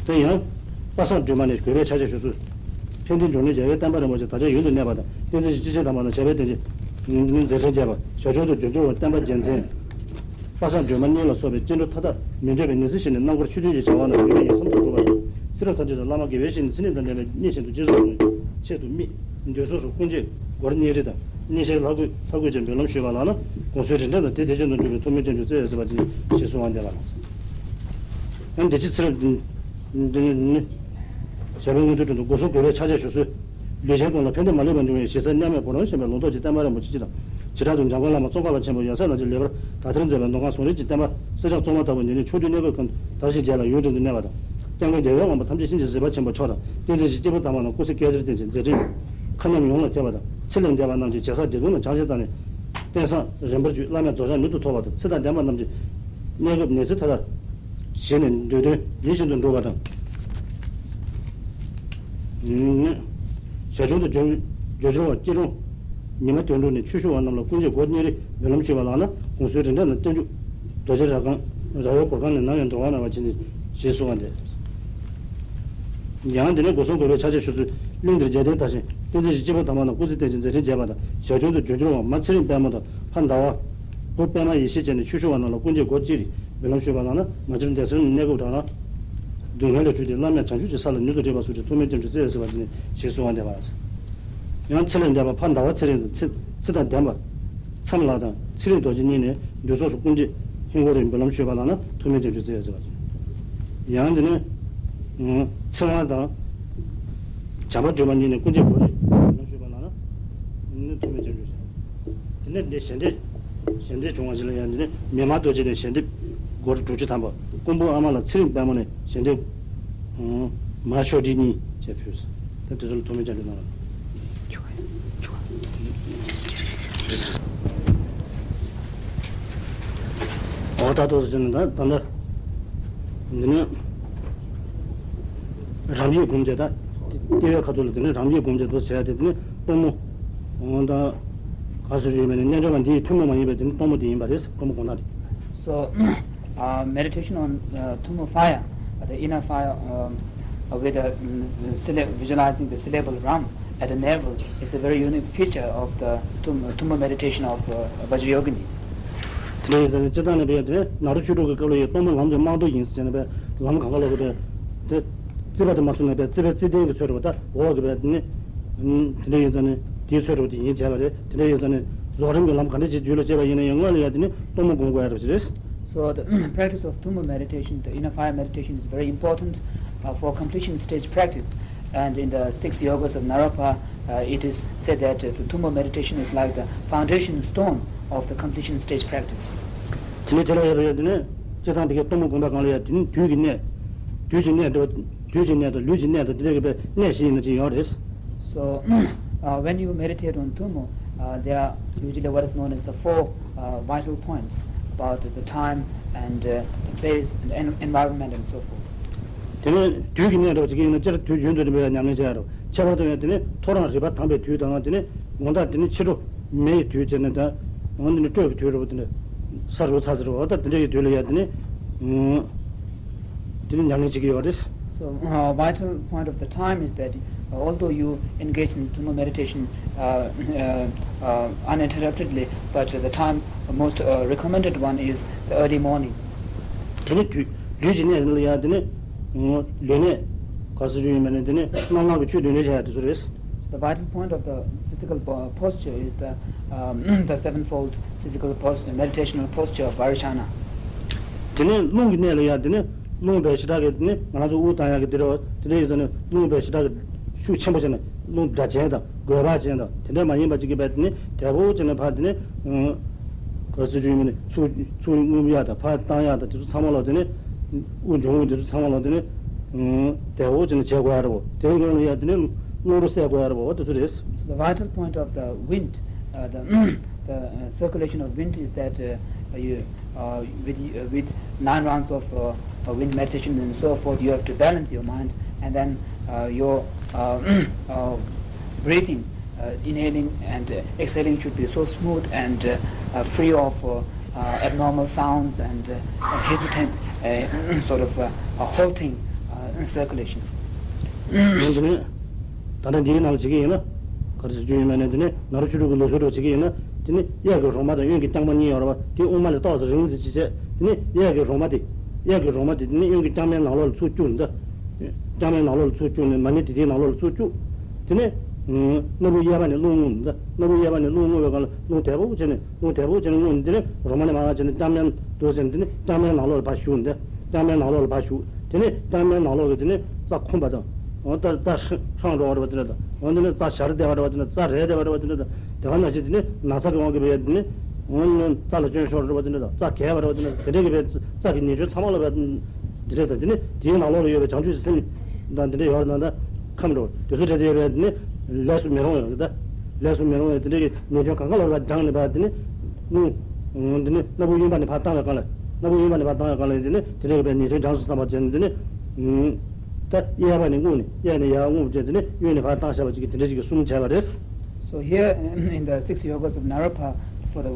དེ་ཡང་། དཔལ་བཟང་སྒྲོལ་མ་ནས་གུས་པས་ཕྱག་འཚལ་ཞུ་གསོལ། ཕན་བདེའི་འབྱུང་གནས་རྒྱལ་བའི་བསྟན་པ་རིན་པོ་ཆེ་དར་ཆ་ཡུན་དུ་གནས་པ་དང་བསྟན་འཛིན་སྤྱི་ཆེན་དམ་པ་དང་བྱ་བའི་བསྟན་བཅོས་མཛད་འཕྲིན་རྒྱས་པ། ཞར་བྱུང་དུ་འབྱུང་འགྱུར་བ་བསྟན་པ་རྒྱལ་མཚན། དཔལ་བཟང་སྒྲོལ་མ་གཉིས་ལ་སོགས་པའི་སྐྱེ་འགྲོ་མཐའ་དག་མི་འདོད་པའི་ནད་གཞི་ཞི་ནས་རྣམ་དཀར་ཆོས་མཐུན་གྱི་བྱ་བ་རྣམས་ཡུན་རིང་ཡུན་ཟབ་ཏུ་འགྲོ་བ་དང་། ཚེ་རབས་ཐམས་ཅད་དུ་བླ་མ་དགེ་བའི་བཤེས་གཉེན་ཚེ་རིང་དང་ལྡན་པའི་མཉེས་གཤིན་དུ་རྗེས་སུ་བཟུང་བའི་ཆེད་དུ་དམིགས། འདོད་སོགས་སུ་ཀུན་གྱིས་སྒོར་གཉིས་རེ་དང་གཉིས་ཆར་ལྷ་སྐུ་ལྷ་སྐུ་ཅན་འབུལ་ལམ་ཞུས་པ་ལགས་ན་དགོངས་གསོལ་རིན་བྲལ་དང་དེ་དེ་བཞིན་དུ་འགྲུབ་པའི་ཐུགས་སྨོན་སྐྱབས་འཇུག་བརྩེ་ཡོད་ཟེར་བ་ཅིག་ཞེས་གསོལ་བ་འདེབས་པ་ལགས། ཡང་འདི་ཕྱི་ཚེ་རབས་འདི་ནི། ཞབས་པད་མངོན་མཐོའི་དྲུང་དུ་སྒོ་གསུམ་གུས་པས་ཕྱག་འཚལ་ཞུ་གསོལ། ལུས་ཅན་ཀུན་ལ་ཕན་བདེ་མ་ལུས་པ་འབྱུང་བའི་ཞེ་སའི་མཉམ་མེད་གོ་རམས་ཞེན་པའི་ལུང་རྟོགས་ཀྱི་བསྟན་པ་རིན་པོ་ཆེ་སྤྱི་དང་། བྱེ་བྲག་ཏུ་འཇམ་མགོན་བླ་མ་ཙོང་ཁ་པ་ཆེན་པོ་ཡབ་སྲས་རྣམས་ཀྱིས་ལེགས་པར་དག་ཐེར་མཛད་པའི་མདོ་ཁམས་ཟུང་འབྲེལ་གྱི་བསྟན་པ་གསེར་སྦྱངས་བཙོ་མ་ལྟ་བུ་འདི་ནི་ཕྱོགས་དུས་གནས་སྐབས་ཀུན་དར་ཞིང་རྒྱས་ལ་ཡུན་རིང་དུ་གནས་པ་དང་། སྐྱབས་མགོན་རྒྱལ་བའི་དབང་པོ་ཐམས་ཅད་གཤིན་རྗེ་གཟིགས་པ་ཆེན་པོ་མཆོག་དང་བསྟན་འཛིན་གྱི་སྐྱེས་བུ་དམ་པ་རྣམས་སྐུ་ཚེ་བསྐལ་བརྒྱར་བརྟན་ཅིང་མཛད་འཕྲིན་མཁའ་མཉམ་ཡོངས་ལ་ཁྱབ་པ་དང་། ཚེ་ལས་འདས་པ་རྣམས་ཀྱི་བྱེ་བྲག་སྒྲིབ་སྦྱོང་ལ་སྦྱང་ཞིང་བརྟགས་ནས། རྟེན་བཟང་རིམ་པར་བརྒྱུད་བླ་མེད་རྫོགས་བྱང་མྱུར་དུ་ཐོབ་པ་དང་། ཚེ་དང་ལྡན་པ་རྣམས་ཀྱི་གནས་སྐབས་ནད་ཚེ་མཐའ་དག་ཞི་ནས་འདོད་དོན་ལེགས་བཞིན་དུ་འགྲུབ་པ་དང་། ཞར་བྱུང་དུ་འབྱུང་འབྱུང་འབྱུང་བ་སྐྱིད་གྲོང་ཉི་མ་དོན་གྲུབ་ནས་ཆོས་ཞུ་བ་རྣམས་ལ་ཀུན་གྱིས་སྒོ་གཉིས་རེ་འབུལ་ལམ་ཞུས་པ་ལགས་ན་དགོངས་གསོལ་རིན་བྲལ་དང་བསྟན་བཅོས་རྡོ་རྗེ་ར་གང་ར་བའི་གུར་ཁང་ནས་ནམ་ཡང་འདོར་བ་མེད་པར་བྱིན་ནས་ཞེས་གསོལ་བ་འདེབས། ཡང་དེ་ནས་སྒོ་གསུམ་གུས་པས་ཕྱག་འཚལ་ཞུ་གསོལ། གླིང་འདིར་རྒྱལ་བསྟན་དར་ཞིང་བསྟན་འཛིན་གྱི་སྐྱེས་བུ་དམ་པ་རྣམས་སྐུ་ཚེ་བརྟན་ཅིང་མཛད་འཕྲིན་རྒྱས་པ་དང་། ཞར་བྱུང་དུ་འབྱུང་འགྱུར་བ་མ་ཚེ་རིང་དཔལ་མོ་དང་ཕ་ཟླ་བ། བུ་པད་མ་ཡེ་ཤེས་བཅས་ནས་ཆོས་ཞུ་བ་རྣམས་ལ་ཀུན་གྱིས་སྒོ་གཅིག་རེ་འབུལ་ལམ་ཞུས་པ་ལགས་ན་མ་བྱོན་འདས་གསོལ་གནས་སྐབས་དྲང་རང་སྡུག་བསྔལ་ལས་གྲོལ་ཏེ་བླ་མེད་བྱང་ཆུབ་ཀྱི་ས་ལ་མྱུར་དུ་འགྲིམ་པ་སོགས་ཀྱི་ཐུགས་སྨོན་སྐྱབས་འཇུག་བརྩེ་ཡོད་ཟེར་བ་འདི་ནི་ཞེས་གསོལ་བ་འདེབས་པ། ཡང་ཚེ་ལས་འདས་པ་ཕ་ཟླ་བ་ཚེ་རིང་དང་ཚེ་ཚེ་དང་ལྡན་པ། མཚམས་ལགས་དང་ཚེ་རིང་རྡོ་རྗེ་གཉིས་ནས་འདོད་ཚོགས་སུ་ཀུན་གྱིས་ཧིན་སྒོར་རེ་འབུལ་ལམ་ཞུས་པ་ལགས་ན་ཐུགས་སྨོན་སྐྱབས་འཇུག་བརྩེ་ཡོད་ཟེར་བ་ཅིག་ཡང་འདི་ནི། ཚེ་དབང་དང་། བྱམས་པ་སྒྲོལ་མ་གཉིས་ནས་ཀུན་གྱིས་སྒོར་རེ་འབུལ་ལམ་ཞུས་པ་ལགས་ན། ནི་ཐུགས་སྨོན་སྐྱབས་འཇུག་ཟེར། དེ་ནས་འདི་ཞལ་འདེབས། ཞལ་འདེབས་བྱུང་བ་ཞིག་ལ་ཡང་འདི་ནི་མི་མང་རྡོ་རྗེ་ནས་ཞལ་འདེབས་སྒོར་དྲུག་ཅུ་ཐམ་པ། ཀོང་པོ་ཨ་མ་ལགས་ཚེ་རིང་དཔལ་མོ་ནས་ཞལ་འདེབས། མ་ཤོ་ཌི་གཉིས་བཅས་ཕུལ། ད་དེ་ཚོ་ལ་ཐུགས་སྨོན་སྐྱབས་འཇུག་གནང་རོགས། འོ་ད་ཏོག་ཙམ་བྱས་ན་ད་ད་ལྟ་འདི་ནི་རམ་གྱི་སྒོམ་བྱེད་ད། ལྟེ་བའི་ཁ་ཐུག་ལ་དེ་ནི་རམ་གྱི་སྒོམ་བྱེད་དུ་བྱས་ཏེ་དེ་ནི་གཏོར་མོ། འོ་ད་ག་སུ་ཡོད་མེད་ནི་རྣལ་འབྱོར་པ་འདིའི་ཐུན་མོང་མ་ཡིན་པའི་དེ་ནི་གཏོར་མོ་དེ་ཡིན་པ་རེད། གཏོར་མོ་དགོངས་དག་དེ། So, uh, meditation on uh, Tummo fire, uh, the inner fire, um, uh, with a, mm, sylla- visualizing the syllable Ram at the navel is a very unique feature of the Tum- Tummo meditation of uh, Vajrayogini. དེ་འདྲ་ཡིན་ཙང་ནི་སྤྱིར་བཏང་ནས་བས་དེ་ནི་ནཱ་རོ་བཅུ་དྲུག་གི་སྐབས་ལ་ཡི་གཏོར་མ་ལམ་གྱི་རྨང་རྡོ་ཡིན་ཟེར་ནས་བས་ལམ་གང་ག་ལ་གོ་བས་དེ་རྩིས་པ་དེ་མ་སོང་ནས་བས་རྩིས་པའི་རྩིས་ལྡན་གྱི་ཚོད་རེད་བ། ད་འོག་གི་བས་དེ་ནི་དེ་འདྲ་ཡིན་ཙང་ནི་དེའི་ཚོད་རེད་བ། དེ་ཡིན་བྱས་པ་རེད། དེ་འདྲ་ཡིན་ཙང་ནི་རྫོགས་རིམ་གྱི་ལམ་ག་འདྲ་ཅིག་རྒྱུད་ལ་སྐྱེས་པ་ཡིན་ན་ཡང་སྔོན་ལ་ཡ་དེ་ནི་གཏོར་མ་སྒོམ་དགོས་ཡ་རེད་བ་ཞིག་རེད། So the practice of Tummo meditation, the inner fire meditation, is very important uh, for completion stage practice. And in the six yogas of Naropa, uh, it is said that uh, the Tummo meditation is like the foundation stone of the completion stage practice. དེ་ནས་དེ་ལ་ཡོད་པ་ཡོད་དེ་ནས་སྤྱིར་བཏང་དེ་གའི་གཏོར་མ་སྒོམ་པའི་སྒང་ལ་ཡོད་དེ་ནི་དུས་ཀྱི་གནད། དུས་ཀྱི་གནད་དུ་དུས་ཀྱི་གནད་དང་ལུས་ཀྱི་གནད་དང་དེ་འདྲ་གི་པའི་གནད་བཞི་ཡིན་ན་ཅི་ཡོད་རེད། So, uh, when you meditate on Tummo, uh, there are usually what is known as the four uh, vital points about the time and uh, the place and en- environment and so forth. དེ་ནས་དུས་ཀྱི་གནད་འདྲ་བ་ཅིག་ཡིན་ན་སྤྱིར་དུས་རྒྱུན་དུ་རིམ་པས་ཉམས་ལེན་བྱེད་ཡ་རོ། ཁྱད་པར་དུ་ཡང་དེ་ནས་ཐོ་རངས་རི་བ་དྭངས་པའི་དུས་དང་དེ་ནས་དགོང་དག་དེ་ནས་ཕྱི་དྲོ་མེ་ཡི་དུས་བྱས་ནས་དང་། འོན་ཏེ་ནི་སྤྲོས་ཀྱི་དུས་རེད་བ། དེ་ནི་ས་རུབ་ཚ་ཟེར་བ་ད་དེ་འདྲ་ཡི་དུས་ལ་ཡ་དེ་ནི། དེ་ནི་ཉམས་ལེན་བྱེད་ཀྱི་ཡོད་རེད། So, uh, vital point of the time is that uh, although you engage in Tummo meditation uh, uh, uh, uninterruptedly, but the time most uh, recommended one is the early morning. དེ་ནི་དུས་དུས་ཀྱི་གནས་ལ་ཡ་དེ་ནི་ལུས་གནད་ག་སུ་ཡོད་མེད་ནི་དེ་ནི་རྣམ་ལྔ་གི་ཆོས་སྡུད་ནས་བྱ་ཡ་དེ་ཚོ་རེད། So the vital point of the physical po- posture is the um, the sevenfold physical pos- meditational posture of Vairocana. དེ་ནས་རླུང་གི་གནས་ལ་ཡ་དེ་ནས་རླུང་བས་ཞེ་དྲག་གི་དེ་ནས་ང་རང་ཚོ་དབུགས་བཏང་ཡག་གི་དེ་རེད་བ། དེ་འདྲ་ཡིན་ཙང་ནས་རླུང་བས་ཞེ་དྲག་གི་ཤུགས་ཆེན་པོ་བྱས་ནས་རླུང་སྒྲ་ཅན་དང་རྒོད་པ་ཅན་དང་དེ་འདྲ་མ་ཡིན་པ་ཅིག་གི་བས་དེ་ནས་དལ་པོ་བྱས་ནས་ཕར་དེ་ནས་ག་ཚོད་ཅིག་ཡིན་ནས་ཚུར་ཚུར་རྔུབ་ཡག་དང་ཕར་བཏང་ཡག་དང་དེ་ཚོ་ཚང་མ་ལ་དེ་ནས་དབུགས་འབྱུང་དབུགས་དེ་ཚོ་ཚང་མ་ལ་དེ་ནས་དལ་པོ་བྱས་ནས་བྱེད་དགོས་ཡ་རེད་བ། དེའི་སྒང་ལ་ཡ་དེ་ནས་རླུང་རོ་བསལ་དགོས་ཡ་རེད་བ། དེ་ཚོ་རེད། The vital point of the wind, uh, the, the uh, circulation of wind is that uh, you, uh, with, uh, with nine rounds of uh, uh, wind meditation and so forth, you have to balance your mind, and then uh, your uh, uh, breathing, uh, inhaling and uh, exhaling should be so smooth and uh, uh, free of uh, uh, abnormal sounds and uh, uh, hesitant, uh, sort of uh, a halting uh, circulation. འོན་ཏེ་ནི། ད་ལྟ་འདིའི་ནང་ལ་བྱེད་ཀྱི་ཡིན་ན། ག་རེ་ཟེར་རྒྱུ་ཡིན་ན་ནི་དེ་ནི་ནཱ་རོ་ཆོས་དྲུག་གི་ལུགས་སྲོལ་འདྲ་བྱེད་ཀྱི་ཡིན་ན། དེ་ནི་གཡས་ཀྱི་རོ་མ་དང་གཡོན་གྱི་རྐྱང་པ་གཉིས་ཡོད་རེད་བ། དེ་དབུ་མ་ལས་ཏོག་ཙམ་རིང་ཙམ་ཅིག་བྱས། དེ་ནི་གཡས་ཀྱི་རོ་མ་དེ། གཡས་ཀྱི་རོ་མ་དེ་དེ་ནི་གཡོན་གྱི་རྐྱང་པའི་ནང་ལོགས་ལ་ཚུར་བཅུག་ནས། རྐྱང་པའི་ནང་ལོགས་ལ་ཚུར་བཅུག་ནས་མ་ཎི་དེ་དེའི་ནང་ལོགས་ལ་ཚུར་བཅུག་དེ་ནས། སྣ་བུག་གཡས་པ་ནས་རླུང་རྔུབ་ནས། སྣ་བུག་གཡས་པ་ནས་རླུང་རྔུབ་པའི་སྒང་ལ་རླུང་དལ་པོ་བྱས་ནས། རླུང་དལ་པོ་བྱས་ནས་རྔུབ་ནས། དེ་ནས་རོ་མ་ནས་མར་བྱས་ནས་རྐྱང་པའི་འདུག་ཟེར་ནས། དེ་ནས་རྐྱང་པའི་ནང་ལོགས་ལ་ཕར་ཞུགས་ནས། རྐྱང་པའི་ནང་ལོགས་ལ་ཕར་ཞུགས། དེ་ནས་རྐྱང་པའི་ནང་ལོགས་ཀྱི་དེ་ནས་རྩ་ཁུམ་པ་དང་། འོ་ད་རྩ་ཧྲང་འགྲོ་བ་རེད་བ། དེ་འདྲ་དང་། འོ་དེ་ནས་རྩ་ཞར་བསྡད་པ་རེད་བ། དེ་འདྲ། རྩ་རལ་བསྡད་པ་རེད་བ། དེ་འདྲ་དང་། དེ་ག་ནང་བཞིན་དེ་ནས་ན་ཚ་གི་དབང་གིས་བྱས་དེ་ནས། འོ་ན་རྩ་ལ་སྐྱོན་ཤོར་རེད་བ། དེ་འདྲ་དང་། རྩ་གས་པ་རེད་བ། དེ་འདྲ་དང་། དེ་འདྲ་གི་བའི་རྩ་གི་ཉེས་སྐྱོན་ཚང་མ་ལ་བའི་དེ་འདྲ་དང་། དེ་ནས་དེའི་ནང་ལོགས་ལ་ཡོད་པའི་བྱང་ཆུབ་ཀྱི་སེམས་དང་དེ་འདྲ་ཡོད་རེད་ན། ད་ཁམས་འགྲོ་དེ་ཚོ་འདྲ་དེ་ཡོད་པའི་དེ་ནས་ལས་སུ་མི་རུང་བའི། ད་ལས་སུ་མི་རུང་བའི་དེ་འདྲ་གི་ཉེས་སྐྱོན་གང་ག་ལ་བའི་སྦྱངས་ནས་བའི་དེ་ནས། རླུང་། འོ་དེ་ནས་སྣ་བུག་གཡོན་པ་ནས་ཕར་བཏང་བའི་སྒང་ལ། སྣ་བུག་གཡོན་པ་ནས་ཕར་བཏང་བའི་སྒང་ལ་དེ་ནས་དེ་འདྲ་གི་བའི་ཉེས་སྐྱོན་སྦྱངས་སོང་བསམ་པ་བྱས་ནས། དེ་ནས་ད་གཡས་པ་ནས་རྔུབ་ནས། གཡས་ནས་ཡར་རྔུབ་བྱས། དེ་ནས་གཡོན་ནས་ཕར་བཏང་བཞག་པ་ཅིག་གི་དེ་འདྲ་ཅིག་གི་གསུམ་བྱས་པ་རེད། So here in the six yogas of Naropa, for the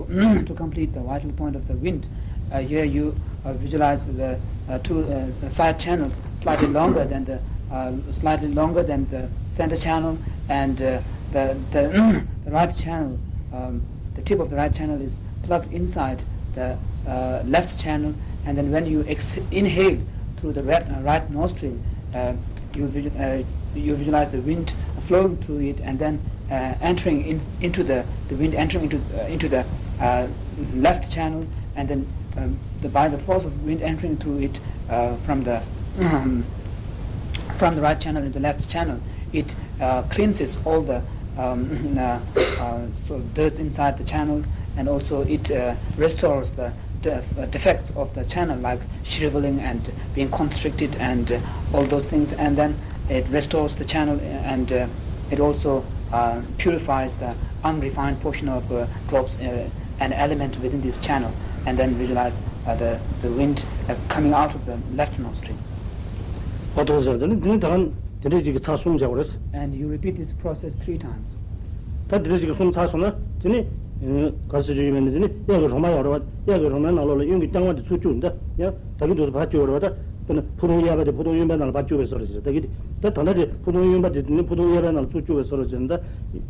to complete the vital point of the wind, uh, here you uh, visualize the uh, two uh, side channels slightly longer than the uh, slightly longer than the center channel, and uh, the the, the right channel, um, the tip of the right channel is plugged inside the uh, left channel, and then when you ex- inhale through the red, uh, right nostril, uh, you, visual, uh, you visualize the wind flowing through it and then uh, entering in, into the, the wind entering into, uh, into the uh, left channel, and then um, the, by the force of wind entering through it uh, from the um, from the right channel into the left channel, it uh, cleanses all the um, uh, uh, so dirt inside the channel, and also it uh, restores the def- uh, defects of the channel, like shriveling and being constricted and uh, all those things. And then it restores the channel, and uh, it also uh, purifies the unrefined portion of uh, drops uh, and element within this channel, and then visualize uh, the, the wind uh, coming out of the left nostril. ཨོ་ཏོ་ཟེར་དེ་ནི་དེ་ནི་ད་ག་དེ་འདྲའི་ཅིག་གི་ཚར་གསུམ་བྱ་དགོས་རེད། And you repeat this process three times. ད་དེ་འདྲའི་ཅིག་གི་གསུམ་ཚར་སོང་ན་དེ་ནི། ག་རེ་ཟེར་རྒྱུ་ཡིན་མིན་ནི། དེ་ནི་གཡས་ཀྱི་རོ་མ་ཡོད་རེད་བ། གཡས་ཀྱི་རོ་མའི་ནང་ལོགས་ལ་གཡོན་གྱི་རྐྱང་པ་དེ་ཚུར་བཅུག་འདི་ཡང་ད་གིན་དུས་སུ་ཕར་བཅུག་པ་རེད་བ། ད་དཔེར་ན་ཕུ་ཐུང་གཡས་པ་དེ་ཕུ་ཐུང་གཡོན་པའི་ནང་ལ་ཕར་བཅུག་པའི་བཟོ་འདྲ་ཞིག་རེད། ད་གིན་དེ་ད་ད་ལྟ་དེ་ཕུ་ཐུང་གཡོན་པ་དེ་དེ་ནི་ཕུ་ཐུང་གཡས་པའི་ནང་ལ་ཚུར་བཅུག་པའི་བཟོ་འདྲ་ཞིག་རེད། ད་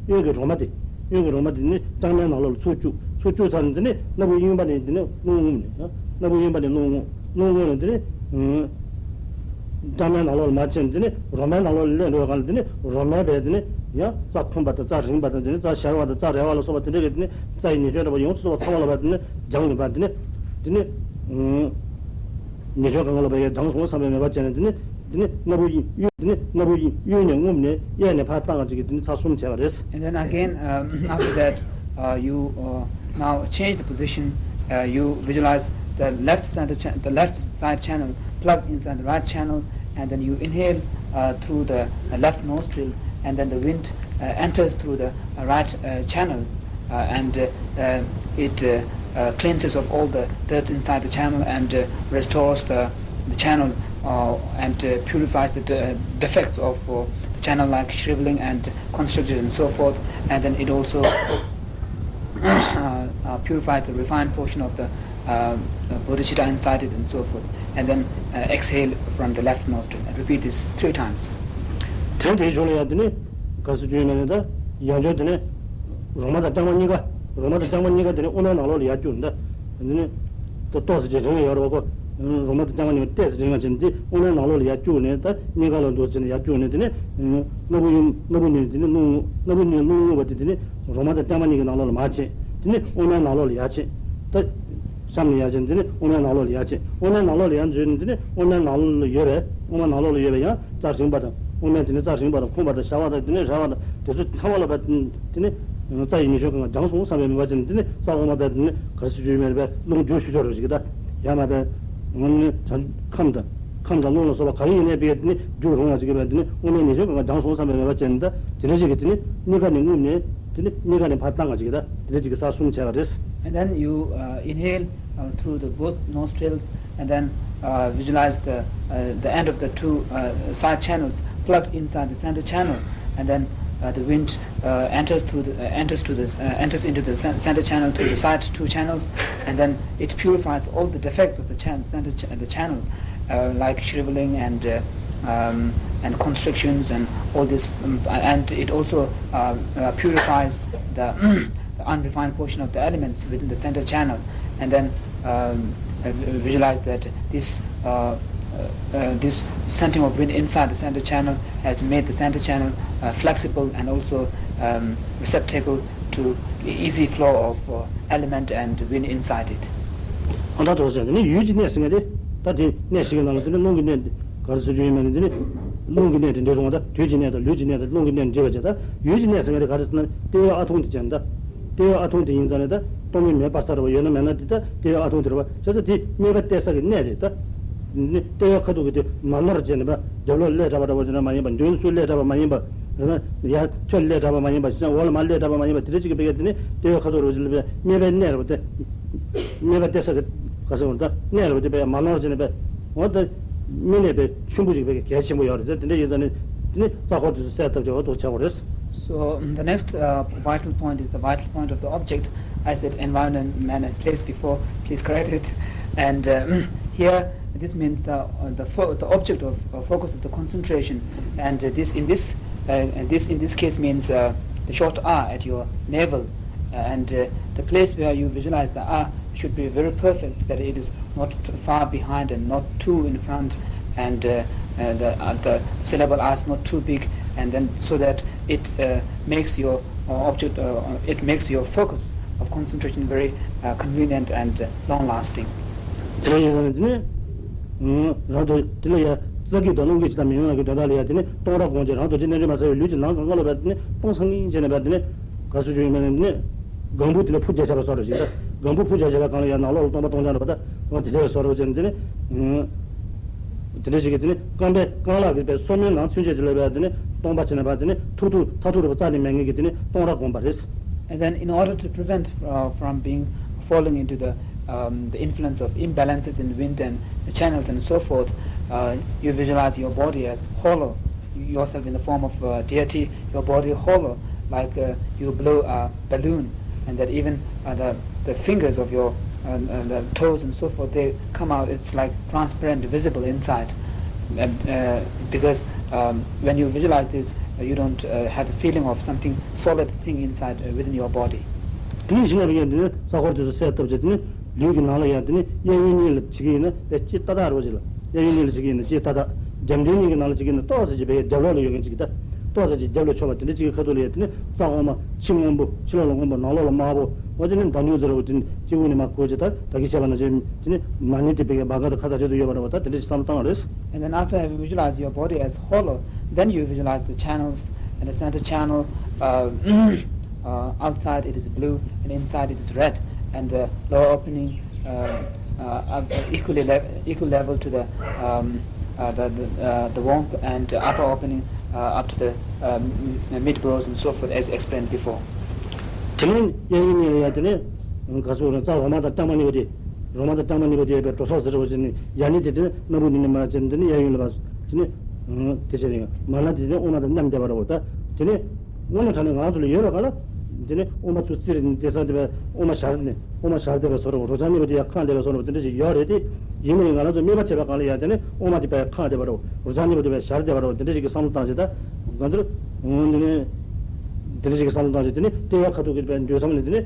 གཡོན་གྱི་རོ་མ་དེ། གཡོན་གྱི་རོ་མ་དེ་ནི་རྐྱང་པའི་ནང་ལོགས་ལ་ཚུར་བཅུག་ཚུར་བཅུག་ཚར་ནས་དེ་ནི་སྣ་བུག་གཡོན་པ་ནས་དེ་ནི་རླུང་རྔུབ་ནས། སྣ་བུག་གཡོན་པ་ནས་རླུང་རྔུབ། རླུང་རྔུབ་ནས་དེ་ནི། རྐྱང་པའི་ནང་ལོགས་ལ་མར་ཕྱིན། དེ་ནི་རོ་མའི་ནང་ལོགས་ལ་སླེབས་འགྲོ་བའི་སྒང་ལ་དེ་ནི་རོ་མའི་བས་དེ་ནི་ཡང་རྩ་ཁུམ་པ་དང་རྩ་རིང་པ་དང་། དེ་ནི་རྩ་ཞར་བ་དང་རྩ་རལ་བ་ལ་སོགས་པ་དེ་འདྲ་གི་དེ་ནི་རྩ་ཡི་ཉེས་སྐྱོན་འདྲ་བ་ཡོངས་སུ་རྫོགས་པ་ཚང་མ་ལ་བས་དེ་ནི་སྦྱངས་ནས་བས་དེ་ནི། དེ་ནི། ཉེས་སྐྱོན་གང་ག་ལ་བས་ཡང་སྦྱངས་སོང་བསམ་པའི་མོས་པ་བྱས་ནས་དེ་ནི། དེ་ནི་སྣ་བུག་གཡོན། དེ་ནི་སྣ་བུག་གཡོན་ནས་རྔུབ་ནས་གཡས་ནས་ཕར་བཏང་བ་ཅིག་གིས་དེ་ནི་ཚར་གསུམ་བྱས་པ་རེད། And then again, um, after that, uh, you uh, now change the position. Uh, you visualize the left center, cha- the left side channel plugged inside the right channel, and then you inhale uh, through the uh, left nostril, and then the wind uh, enters through the uh, right uh, channel, uh, and uh, uh, it uh, uh, cleanses of all the dirt inside the channel and uh, restores the, the channel uh, and uh, purifies the de- defects of uh, the channel, like shriveling and constricted and so forth. And then it also uh, uh, purifies the refined portion of the uh, uh, bodhicitta inside it and so forth. And then uh, exhale from the left nostril. And repeat this three times. དེ་དེའི་རྗེས་ལ་ཡང་དེ་ནི་ག་རེ་ཟེར་རྒྱུ་ཡིན་ན་ནི། ད་ཡང་བསྐྱར་དེ་ནི་རོ་མ་དང་རྐྱང་པ་གཉིས་ཀ་རོ་མ་དང་རྐྱང་པ་གཉིས་ཀ་དེ་ནི་དབུ་མའི་ནང་ལོགས་ལ་ཡར་བཅུག་འདི། དེ་ནི་ད་ཏོག་ཙམ་ཅིག་རིང་ཡོད་རེད་བ་ཁོ། རོ་མ་དང་རྐྱང་པ་གཉིས་ཀ་ཏོག་ཙམ་རིང་བ་བྱས་ནས་དེ་དབུ་མའི་ནང་ལོགས་ལ་ཡར་བཅུག་ནས། ད་གཉིས་ཀ་ལ་འདུག་བྱས་ནས་ཡར་བཅུག་ནས། དེ་ནི་སྣ་བུག་གཡོན། སྣ་བུག་གཡོན་ནས་དེ་ནི་རླུང་རྔུབ། སྣ་བུག་གཡོན་ནས་རླུང་རྔུབ་པ་དེ་དེ་ནི་རོ་མ་དང་རྐྱང་པ་གཉིས་ཀྱི་ནང་ལོགས་ལ་མར་ཕྱིན། དེ་ནི་དབུ་མའི་ནང་ལོགས་ལ་ཡར་ཕྱིན། ད་གཤམ་ནས་ཡར་ཕྱིན། དེ་ནི་དབུ་མའི་ནང་ལོགས་ལ་ཡར་ཕྱིན། དབུ་མའི་ནང་ལོགས་ལ་ཡར་འཛུལ་ནས་དེ་ནི་དབུ་མའི་ནང་ལོགས་ལ་ཡོད་པའི། དབུ་མའི་ནང་ལོགས་ལ་ཡོད་པའི་ཡང་རྩ་རིང་པ་དང་། དབུ་མའི་དེ་ནི་རྩ་རིང་པ་དང་། ཁུང་པ་དང་། ཞ་བ་དང་། དེ་ནི་རལ་བ་དང་། དེ་ཚོ་ཚང་མ་ལ་བས་དེ་ནི་རྩ་ཡི་ཉེས་སྐྱོན་གང་ག་སྦྱངས་སོང་བསམ་པའི་མོས་པ་བྱས་ནས། དེ་ནི་རྩ་དབུ་མ་བས་དེ་ནི་ག་རེ་ཟེར་རྒྱུ་ཡོད་མེད་བས་རླུང་རྒྱུ་ཤུགས་ཆོག་རེ་ཞིག་གི་ད་ཡ་མ་བས། ངོ་ནི་བྱང་ཁམས་དང་། ཁམས་དང་རླུང་ལ་སོགས་པ་ག་རེ་ཡིན་ནའི་བས་དེ་ནི་རྒྱུ་རུང་བ་ཞིག་གི་བས། དེ་ནི་དབུ་མའི་ཉེས་སྐྱོན་གང་ག་སྦྱངས་སོང་བསམ་པའི་མོས་པ་བྱས་ནས། ད་དེ་འདྲ་ཞིག་གི་དེ་ནི་གཉིས་ཀ་ནས་རྔུབ་ནས། དེ་ནི་གཉིས་ཀ་ནས་ཕར་བཏང་བ་ཞིག་གི་ད་དེ་འདྲ་ཞིག་གི་ས་གསུམ་བྱས་པ་རེད། And then you uh, inhale uh, through the both nostrils, and then uh, visualize the uh, the end of the two uh, side channels plugged inside the center channel, and then uh, the wind uh, enters through the, uh, enters to the uh, enters into the cen- center channel through the side two channels, and then it purifies all the defects of the chan- center ch- the channel, uh, like shriveling and uh, um, and constrictions and all this, um, and it also uh, uh, purifies the, the unrefined portion of the elements within the center channel, and then um, uh, visualize that this uh, uh, uh, this sending of wind inside the center channel has made the center channel uh, flexible and also um, receptacle to the easy flow of uh, element and wind inside it. ཨ་ད་དོ་ཟེར་ནི་ཡུལ་གྱི་གནས་ཟེར་མཁན་དེ། ད་དེ་གནས་ཤིག་གི་ནང་ལ་དེ་ནི་རླུང་གི་གནས་དེ་ག་རེ་ཟེར་རྒྱུ་ཡིན་མིན་དེ་ནི། རླུང་གི་གནས་དེ་འདྲ་སོང་བ། ད་དུས་ཀྱི་གནས་དང་ལུས་ཀྱི་གནས་དང་རླུང་གི་གནས་འདྲེས་པ་བྱས། ད་ཡུལ་གྱི་གནས་ཟེར་མཁན་དེ་ག་རེ་ཟེར་ན་ལྟེ་བ་ཨ་ཐུང་དེ་ཅན་ད། ལྟེ་བ་ཨ་ཐུང་དེ་ཡིན་ཙང་ནས་ད་སྟོང་ཉིད་མེད་པར་གསལ་བ་ཡོད་ན་མེད་ན་དེ་ད་ལྟེ་བ་ཨ་ཐུང་དེ་རེད་པ། བྱས་ཙང་དེ་དམིགས་པ་གཏད་ས་གི་གནས་རེད་ད། ནི་ལྟེ་བ་ཁ་ཐུག་གི་དེ་མ་ནོར་བྱས་ནས་པ། རྒྱབ་ལོགས་ཀླད་གྲགས་པ་འདྲ་བོ་བྱས་ན་མ་ཡིན་པ། མདུན་ཚུར་ཀླད་གྲགས་པ་མ་ཡིན་པ། ཡང་ཁྱོད་ཀླད་གྲགས་པ་མ་ཡིན་པ། ཤིང་འོག་ལ་མ་ཀླད་གྲགས་པ་མ་ཡིན་པ། དེ་འདྲ་ཅིག་གི་བེད་ཀྱི་དེ་ནི་ལྟེ་བ་ཁ་ཐུག་རེད་པ། དེ་ལ་དམིགས་པའི་གནས་རེད་པ། དེ་དམིགས་པ་གཏད་ས་གི་ག་ཟེར་བ་ད་གནས་རེད་པ། དེ་བས་མ་ནོར་བྱས་ནས་པས། འོ་ད་མི་གནས་པའི་ཆུན་པོ་ཅིག་བེད་ཀྱི་གལ་ཆེན་པོ་ཡོད་རེད། དེ་འདྲ་ཡིན་ཙང་ནི་དེ་ནི་རྩ་འཁོར་དེ་ཚོ་གསལ་བཏབ་བྱས་འོ་དོ་ཆགས་པ་རེད། So um, the next uh, vital point is the vital point of the object. I said environment and place before. Please correct it. And uh, here, this means the uh, the, fo- the object of uh, focus of the concentration. And uh, this in this uh, and this in this case means uh, the short R at your navel. Uh, and uh, the place where you visualize the R should be very perfect, that it is not too far behind and not too in front, and uh, uh, the, uh, the syllable R is not too big, and then so that it uh, makes your uh, object, uh, it makes your focus of concentration very uh, convenient and uh, long lasting. དེ་ལ་ཡིན་ཙང་ནི་དེ་ནི་རང་དུ་དེ་ལ་ཡ་རྩ་རྒྱུད་དང་རླུང་རྒྱུད་ཀྱི་དང་མི་མངོན་ལག་གི་དོན་དག་ལ་ཡ་དེ་ནི་སྟོང་ར་གོང་ཆེ་རང་དུ་ཅི་གནས་འགྱུར་མ་གསལ་བའི་ལུས་ཀྱི་ནང་གང་ག་ལ་བས་དེ་ནི་སྟོང་སང་ངེ་བྱས་ནས་བས་དེ་ནི་ག་སུ་བྱུང་ཡིན་མིན་ནི་སྒམ་པོ་དེ་ལ་ཕུ་རྒྱ་ཆེ་བ་སོགས་རེ་ཞིག་ད། སྒམ་པོ་ཕུ་རྒྱ་ཆེ་བ་གང་ལ་ཡང་ནང་ལོགས་ལ་སྟོང་པ་སྟོང་རྐྱང་འགྲོ་བ་ད། འོ་དེ་འདྲ་བའི་བཟོ་འདྲ་བོ་ཅན་དེ་ནི། དེ་འདྲ་ཞིག་གིས་དེ་ནི་རྐང་པའི་རྐང་ལག་གི་པའི་སོ་མའི་ནང་ཚུན་ཆད་དེ་ལ་བས་དེ་ནི་སྟོང་པ་བྱས་ནས་བས་དེ་ནི་ཐུག་ཐུག་ཐག་ཐུག་རེ་བ་རྩ་ནས་མེད་མཁན་གྱི་དེ་ནི་སྟོང་ར་སྒོམ་པ་རེད། And then in order to prevent uh, from being falling into the um, the influence of imbalances in wind and the channels and so forth, uh, you visualize your body as hollow, yourself in the form of uh, deity, your body hollow, like uh, you blow a balloon, and that even uh, the, the fingers of your uh, uh, the toes and so forth, they come out, it's like transparent, visible inside. Uh, uh, because um, when you visualize this, uh, you don't uh, have the feeling of something solid thing inside uh, within your body. དེ་ནས་ཤིང་ལ་བརྒྱན་དེ་ནས་ས་འཁོར་དེ་ཚོ་གསལ་བཏབ་བྱས། དེ་ནས་ལུས་ཀྱི་ནང་ལ་ཡང་དེ་ནས་གཡས་གཡོན་གཉིས་ལ་བྱེད་ཀྱི་ཡིན་ན་དཔེ་ལྕེ་ཏག་ཏག་རེད་པ། ཅིག་ལ་གཡས་གཡོན་གཉིས་ལ་བྱེད་ཀྱི་ཡིན་ན་ལྕེ་ཏག་ཏག་རྒྱབ་མདུན་གཉིས་ཀྱི་ནང་ལ་བྱེད་ཀྱི་ཡིན་ན་ཏོག་ཙམ་ཅིག་བས་རྒྱབ་ལོགས་ལ་ཡོད་མཁན་ཅིག་གི་ད། ཏོག་ཙམ་ཅིག་རྒྱབ་ལ་ཕྱོགས་པ་དེ་འདྲ་ཅིག་གི་ཁ་ཐུག་ལ་ཡོད། དེ་ནི་རྩ་འོག་མ་ཕྱི་སྔོན་པོ། ཕྱི་ལོགས་ལ་སྔོན་པོ། ནང་ལོགས་ལ་དམར་པོ། འོ་དེ་ནི་མདའ་མྱུར་ཟེར་བ་དེ་ནི་སྤྱི་བོ་ནས་མར་བཀོད་ཅིག་ད་ད་གིན་བཤད་པ་ནང་བཞིན་དེ་ནི་མ་ཎི་དེ་བེད་ཀྱི་སྦ་ག་དང་ཁ་ཚ་ཆེད་དུ་ཡོད་པ་འདྲ་བ་ད། དེ་འདྲ་ཅིག་བསམ་བློ་བཏང་བ་རེད། And then after having visualized your body as hollow, then you visualize the channels and the center channel. Uh, uh, outside it is blue and inside it is red, and the lower opening uh, uh, are equally le- equal level to the um, uh, the, the, uh, the womb, and upper opening uh, up to the um, mid brows and so forth, as explained before. དེ་ནས་གཡས་གཡོན་གཉིས་ལ་ཡང་དེ་ནས་ག་ཚོད་རེད། རྩ་འོག་མ་དང་རྐྱང་མ་གཉིས་པོ་དེ། རོ་མ་དང་རྐྱང་མ་གཉིས་པོ་དེ་བས་འགྲོ་སོང་ཟེར་བ་ཅན་ནི་ཡ་ནི་དེ་དེ་ནས་སྣ་བུག་ནི་ནི་མ་ཅན་དེ་ནས་གཡས་གཡོན་ལ་བ་དེ་ནས་དེ་བྱས་ནས་མ་ན་དེ་ནས་དབུ་མ་དང་མཉམ་བསྡད་པ་རེད་པ། ད་དེ་ནས་དངོས་གནས་དྲང་གནས་ང་རང་ཚོ་ལ་ཡོད་པ་ག་ལ། དེ་ནས་དབུ་མ་ཚུར་བཙིར་ནས་དེ་ས་དེ་བས་དབུ་མ་ཞར་ནས། དབུ་མ་ཞར་བསྡད་པའི་བཟོ་འདྲ་པོ། རོ་རྐྱང་གཉིས་པོ་དེ་ཡར་འཁང་བསྡད་པའི་བཟོ་འདྲ་པོ་དེ་འདྲ་ཞིག་ཡོད་རེད་དེ། ཡིན་མིན་ང་རང་ཚོ་དམིགས་པ་བྱས་པའི་སྒང་ལ་ཡ་དེ་ནི་དབུ་མ་དེ་ཕར་འཁང་བསྡད་པ་འདྲ་པོ། རོ་རྐྱང་གཉིས་པོ་དེ་ཕར་ཞར་བསྡད་པ་འདྲ་པོ། དེ་འདྲ་ཞིག་གི་བསམ་བློ་བཏང་བྱས། ད་ང་ཚོར་འོང་དེ་ནི་དེ་འདྲ་ཞིག་གི་བསམ་བློ་བཏང་བྱས། དེ་ནི་ལྟེ་བ་ཁ་ཐུག་གི་པའི་འདོད་བསམ་ནི་དེ་ནི་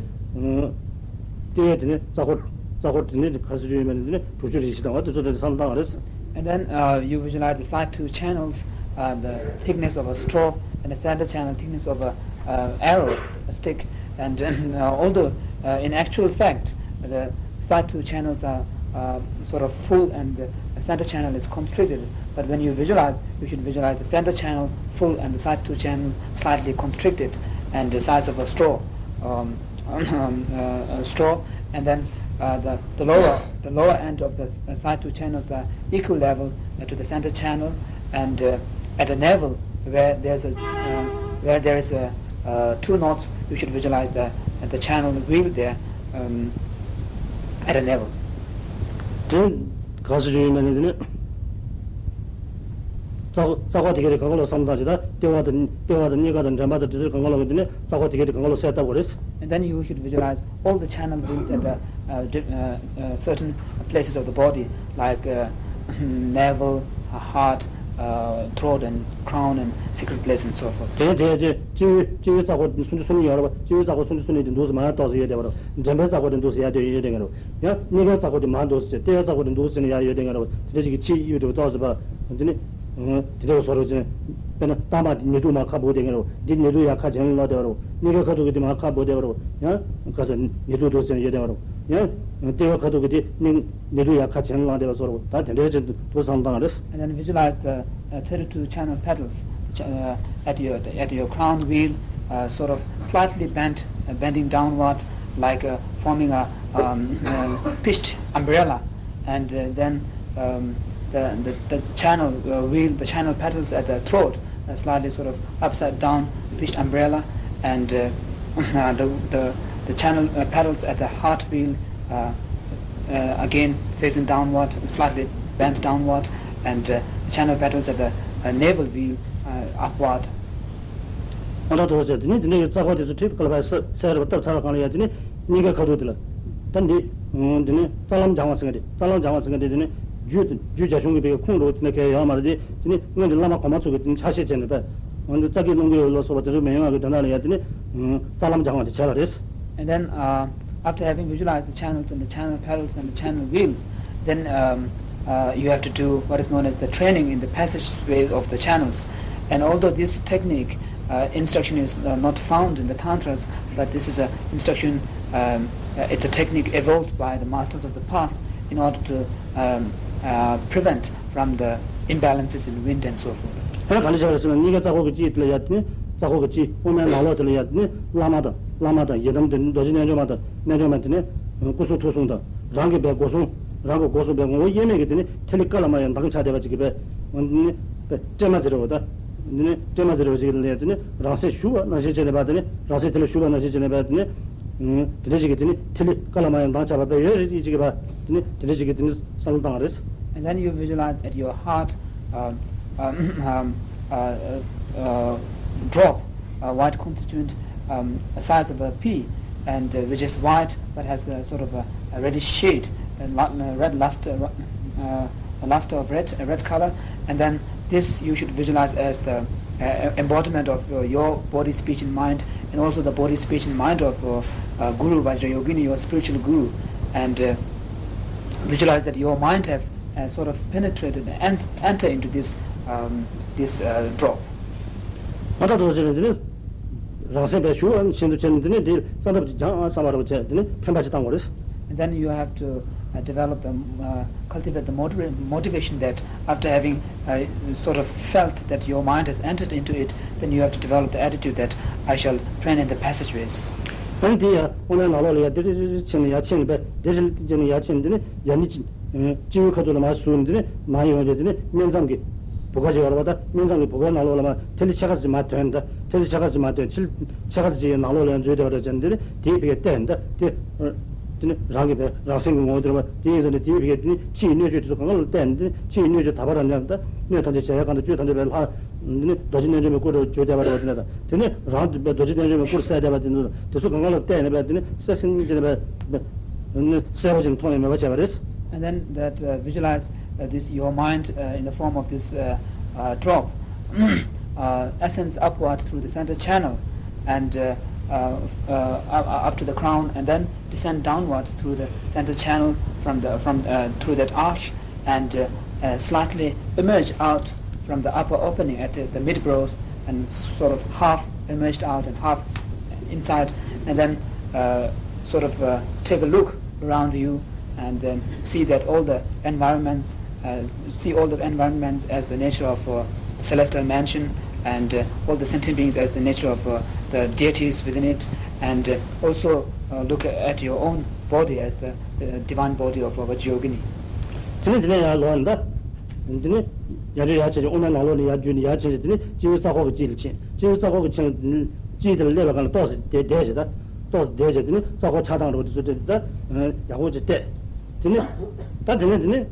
ལྟེ་བ་དེ་ནི་རྩ་འཁོར། རྩ་འཁོར་དེ་ནི་ག་རེ་ཟེར་རྒྱུ་ཡིན་པ་ནི་དེ་ནི་དྲུག་ཅུ་རེ་བཞི་དང་བ་དེ་ཚོ་དེ་བསམ་བློ་བཏང་བ་རེད། And then uh, you visualize the side two channels, uh, the thickness of a straw, and the center channel thickness of a uh, arrow, a stick. And uh, although uh, in actual fact, the side two channels are uh, sort of full and the center channel is constricted, but when you visualize, you should visualize the center channel full and the side two channel slightly constricted, and the size of a straw. Um, um, uh, uh, straw, and then uh, the, the lower the lower end of the uh, side two channels are equal level uh, to the center channel, and uh, at the navel where there's a uh, where there is a uh, two knots, you should visualize the the channel wheel there um, at the navel. དེ་ག་སུ་ཡོད་མ་ནི་དེ་ནི། རྩ་རྩ་འཁོར་དེ་གའི་རིགས་གང་ག་ལོག་བསམ་བློ་བཏང་བྱས། ད་ལྟེ་བ་དང་ལྟེ་བ་དང་སྙིང་ག་དང་འདྲེན་པ་དང་དེ་ཚོའི་གང་ག་ལོག་གི་དེ་ནས་རྩ་འཁོར་དེ་གའི་རིགས་གང་ག་ལོག་གསལ་བཏབ་དགོས་རེད། And then you should visualize all the channel wheels at the uh, di- uh, uh, certain places of the body, like uh, navel, uh, heart, uh, throat, and crown, and sacral place, and so forth. དེ་དེ་དེ་སྤྱི་བོའི་སྤྱི་བོའི་རྩ་འཁོར་སུམ་ཅུ་སོ་གཉིས་ཡོད་རེད་པ། སྤྱི་བོའི་རྩ་འཁོར་སུམ་ཅུ་སོ་གཉིས་དེ་འདུག་སེ་མར་ཏོག་ཙམ་ཡོད་བསྡད་པ་རེད། འདྲེན་པའི་རྩ་འཁོར་དེ་འདུག་སེ་ཡར་དེ་ཡོད་བསྡད་ཀྱི་རེད། ཡང་སྙིང་གའི་རྩ་འཁོར་དེ་མར་འདུག་སེ་བྱས། ལྟེ་བའི་རྩ་འཁོར་དེ་འདུག་སེ་ནས་ཡར་ཡོད་བསྡད་ཀྱི་རེད་པ། དེ་འདྲ་ཞིག་གི་ཕྱི་ཡི་དུ་ཏོག་ཙམ་པ། དེ་ནི། དེ་འདྲ་བཟོ་རོགས་བྱས། དཔེར་ན་རྟགས་མ་དེ་ཉེ་དུ་མར་ཁ་སྦུག་བསྡད་ཀྱི་རེད་པ། འདི་ཉེ་དུ་ཡར་ཁ་གྱེན་ལོག་བསྡད་པ་རེད་པ། སྙིང་གའི་ཁ་ཐུག་གི་དེ་མར་ཁ་སྦུག་བསྡད་པ་རེད་པ། ཡང་ག་ས་ཉེ་དུ་འདུག་སེ་ཡོད་བསྡད་པ་རེད་པ། ཡང་ལྟེ་བའི་ཁ་ཐུག་གི་དེ་སྙིང་ཉེ་དུ་ཡར་ཁ་གྱེན་ལོག་བསྡད་པ་བཟོ་རོགས། ད་དེ་འདྲ་བྱས་འདུག་སེ་བསམ་བློ་བཏང་རེད། And then visualize the uh, thirty-two channel petals uh, at your at your crown wheel, uh, sort of slightly bent, uh, bending downward, like uh, forming a um, uh, pitched umbrella, and uh, then um, the, the the channel uh, wheel, the channel petals at the throat, uh, slightly sort of upside down, pitched umbrella, and uh, uh, the, the the channel uh, petals at the heart wheel uh, uh, again facing downward, slightly bent downward, and uh, the channel petals at the uh, navel wheel uh, upward. ཨ་ད་དོ་ཟེར། དེ་ནས་དེ་འདྲ་ཡི་རྩ་འཁོར་དེ་ཚོ་ཁྲིད་ཀ་ལ་བ་ས་སེ་ར་བ་བཏབ་ཚར་བ་གང་ལ་ཡ། དེ་ནས་སྙིང་གའི་ཁ་ཐུག་དེ་ལ། ད་འདི་དེ་ནས་རྩ་ལམ་སྦྱང་བ་ཟེར་མཁན་དེ། རྩ་ལམ་སྦྱང་བ་ཟེར་མཁན་དེ། དེ་ནས་རྒྱུད་རྒྱུད་རྒྱ་གཞུང་གི་བི་ཁུངས་རུ་དེ་འདྲ་གལ་ཡོད་མ་རེད་དེ། དེ་ནས་སྔོན་གྱི་བླ་མ་གོང་མ་ཚོ་གིས་དེ་ནས་ཕྱག་བཞེས་བྱས་ནས་པས། འོན་ཏེ་རྩ་སྐྱེས་རླུང་སྐྱེས་ལ་སོགས་པ་དེ་ཚོ་མི་ཡོང་བ་གི་དོན་དག་ལ་ཡ། དེ་ནས་རྩ་ལམ་སྦྱང་བ་དེ་བྱས་པ་རེད། And then, uh, after having visualized the channels and the channel petals and the channel wheels, then um, uh, you have to do what is known as the training in the passageways of the channels. And although this technique uh, instruction is uh, not found in the tantras, but this is a instruction. Um, uh, it's a technique evolved by the masters of the past in order to um, uh, prevent from the imbalances in wind and so forth. ད་ག་ལ་བྱ་བ་ཟེར་ན། སྙིང་གའི་རྩ་འཁོར་གྱི་དཀྱིལ་དེ་ལ་ཡ། དེ་ནི་རྩ་འཁོར་གྱི་དཀྱིལ་དབུ་མའི་ནང་ལོགས་དེ་ལ་ཡ། དེ་ནི་བླ་མ་དང་བླ་མ་དང་ཡི་དམ། དེ་ནི་རྡོ་རྗེ་རྣལ་འབྱོར་མ་དང་རྣལ་འབྱོར་མ། དེ་ནི་སྐུ་གསུང་ཐུགས་གསུང་དང་རང་གི་པའི་སྒོ་གསུམ། རང་གི་སྒོ་གསུམ་པའི་ངོ་བོ་དབྱེར་མེད་ཀྱི་དེ་ནི་ཐིག་ལེ་ཀ་ལ་མ་ཡང་མདངས་ཆགས་བསྡད་པ་ཅིག་གི་པས། འོ་དེ་ནི་པས་སྤྲས་མ་ཟེར་བ་དང་། དེ་ནི་སྤྲས་མ་ཟེར་བ་ཅིག་ལ་ཡ། དེ་ནི་རང་སེམས་ཞུ་བ་ནང་བཞིན་བྱས་ནས་པ། དེ་ནི་རང་སེམས་དེ་ལ་ཞུ་བ་ནང་བཞིན་བྱས་ནས་པ། དེ་ནི། དེ་འདྲ་ཞིག་གི་དེ་ནི་ཐིག་ལེ་ཀ་ལ་མ་ཡང་མདངས་ཆགས་པ་པས་ཡོད་རེད། ཅིག་གི་པ། དེ་ནི་དེ་འདྲ་ཞིག་གི་དེ་ནི་བསམ་བློ་བཏང་བ་རེད། And then you visualize at your heart um, um, um, uh, uh, drop, a white constituent, um, a size of a pea, and uh, which is white but has a sort of a, a reddish shade, a, lu- a red luster, uh, a luster of red, a red color, and then this you should visualize as the uh, embodiment of uh, your body, speech, and mind, and also the body, speech, and mind of uh, uh, Guru Vajrayogini, your spiritual guru, and uh, visualize that your mind have uh, sort of penetrated and enter into this um, this uh, drop. ང་ད་དུ་ཟེར་ནས་དེ་ནི་རང་སེམས་པའི་ཞུ་བ་བཞིན་དུ་བྱས་ནས། དེ་ནི་དེ་རྩ་འདབ་ཀྱི་སྦྱང་བསམ་པ་རེ་བྱས། དེ་ནི་འཕེན་པ་ཞིག་བཏང་དགོས་རེད། And then you have to uh, develop the, uh, cultivate the motiva- motivation that after having uh, sort of felt that your mind has entered into it, then you have to develop the attitude that I shall train in the passageways. ཨ་ནི་དེ་ཡང་དབུ་མའི་ནང་ལོགས་ལ་ཡ་དེ་རེ་རེ་རེ་བྱས་ནས་ཡར་ཕྱིན་ནས་པས། དེ་རེ་རེ་བྱས་ནས་ཡར་ཕྱིན་ནས། དེ་ནི་ཡར་ནི་ཅི། སྤྱི་བོའི་ཁ་ཐུག་ལ་མར་ཟུག་ནས། དེ་ནས་མར་ཡོང་བྱས། དེ་ནས་སྨན་མཚམས་ཀྱི་བུ་ག་ཅིག་ཡོད་རེད་པ། ད་སྨན་མཚམས་ཀྱི་བུ་གའི་ནང་ལོགས་ལ་མར་ཐིག་ལེ་ཕྱེད་ཀ་ཙམ་མར་ཐོན། ད་ཐིག་ལེ་ཕྱེད་ཀ་ཙམ་མར་ཐོན། ཕྱི་ཕྱེད་ཀ་ཙམ་ཅིག་ཡང་ནང་ལོགས་ལ་ཡང་འཛུལ་བསྡད་པ་འདྲ་བྱས་ནས། དེ་ནས་དེ་ཕ་གིར་བལྟས་ནས། ད་དེ་དེ་ནས་རང་གི་བས་རང་སེམས་ཀྱི་ངོ་བོ་དེ་རེད་པ། དེ་ཡིན་ཙང་ནས་དེ་ཕ་གིར་དེ་ནས་ཕྱི་ཡི་སྣོད་བཅུད་དེ་ཚོ་གང་ག་ལ་བལྟས་ནས། དེ་ནས་ཕྱི་ཡི་སྣོད་བཅུད་དག་པ་རང་ཉིད་ད་སྣོད་ཐམས་ཅད་གཞལ་ཡས་ཁང་དང་བཅུད་ཐམས་ཅད་པའི་ལྷ། དེ་ནས་རྡོ་རྗེ་རྣལ་འབྱོར་མའི་སྐུ་རུ་གྱུར་བསྡད་པ་རེད་པ། དེ་ནས་ད་དེ་ནས་རང་དུ་བས་རྡོ་རྗེ་རྣལ་འབྱོར་མའི་སྐུར་གསལ་བསྡད་པ་དེ་ཚོ། དེ་ཚོ་གང་ག་ལ་བལྟས་ནས་པས། དེ་ནས་གསལ་སིང་སིང་བྱས་ནས་པས། གསལ་པོ་ཅིག་མཐོང་ཡ་མེད་པ་བྱས་པ་རེད། And then that uh, visualize uh, this your mind uh, in the form of this uh, uh, drop uh, ascends upward through the center channel and uh, uh, uh, up up to the crown, and then descend downward through the center channel from the from uh, through that arch and uh, uh, slightly emerge out from the upper opening at uh, the mid brows and sort of half emerged out and half inside, and then uh, sort of uh, take a look around you and then see that all the environments uh, see all the environments as the nature of uh, the celestial mansion and uh, all the sentient beings as the nature of uh, the deities within it, and uh, also uh, look at your own body as the, the divine body of uh, Vajrayogini. དེ་ནས་དེ་ནས་ཡར་ལོག་ནས། ད་དེ་ནས་ཡར་ཡར་ཕྱིན་བྱས། དབུ་མའི་ནང་ལོགས་ལ་ཡར་བརྒྱུད་ནས་ཡར་ཕྱིན་བྱས། དེ་ནས་སྤྱི་བོའི་རྩ་འཁོར་གྱི་དཀྱིལ་ལ་ཕྱིན། སྤྱི་བོའི་རྩ་འཁོར་གྱི་དཀྱིལ་ལ་ཕྱིན། དཀྱིལ་དེ་ལ་སླེབས་པའི་སྒང་ལ་ཏོག་ཙམ་བསྡད་བསྡད་བྱས། ད་ཏོག་ཙམ་བསྡད་བྱས། དེ་ནས་རྩ་འཁོར་ཆགས་སྟངས་འདྲ་པོ་དེ་ཚོ་དེ་ད་ཡག་པོ་ཅིག་བལྟས། དེ་ནས་ད་དེ་ནས་དེ་ནས།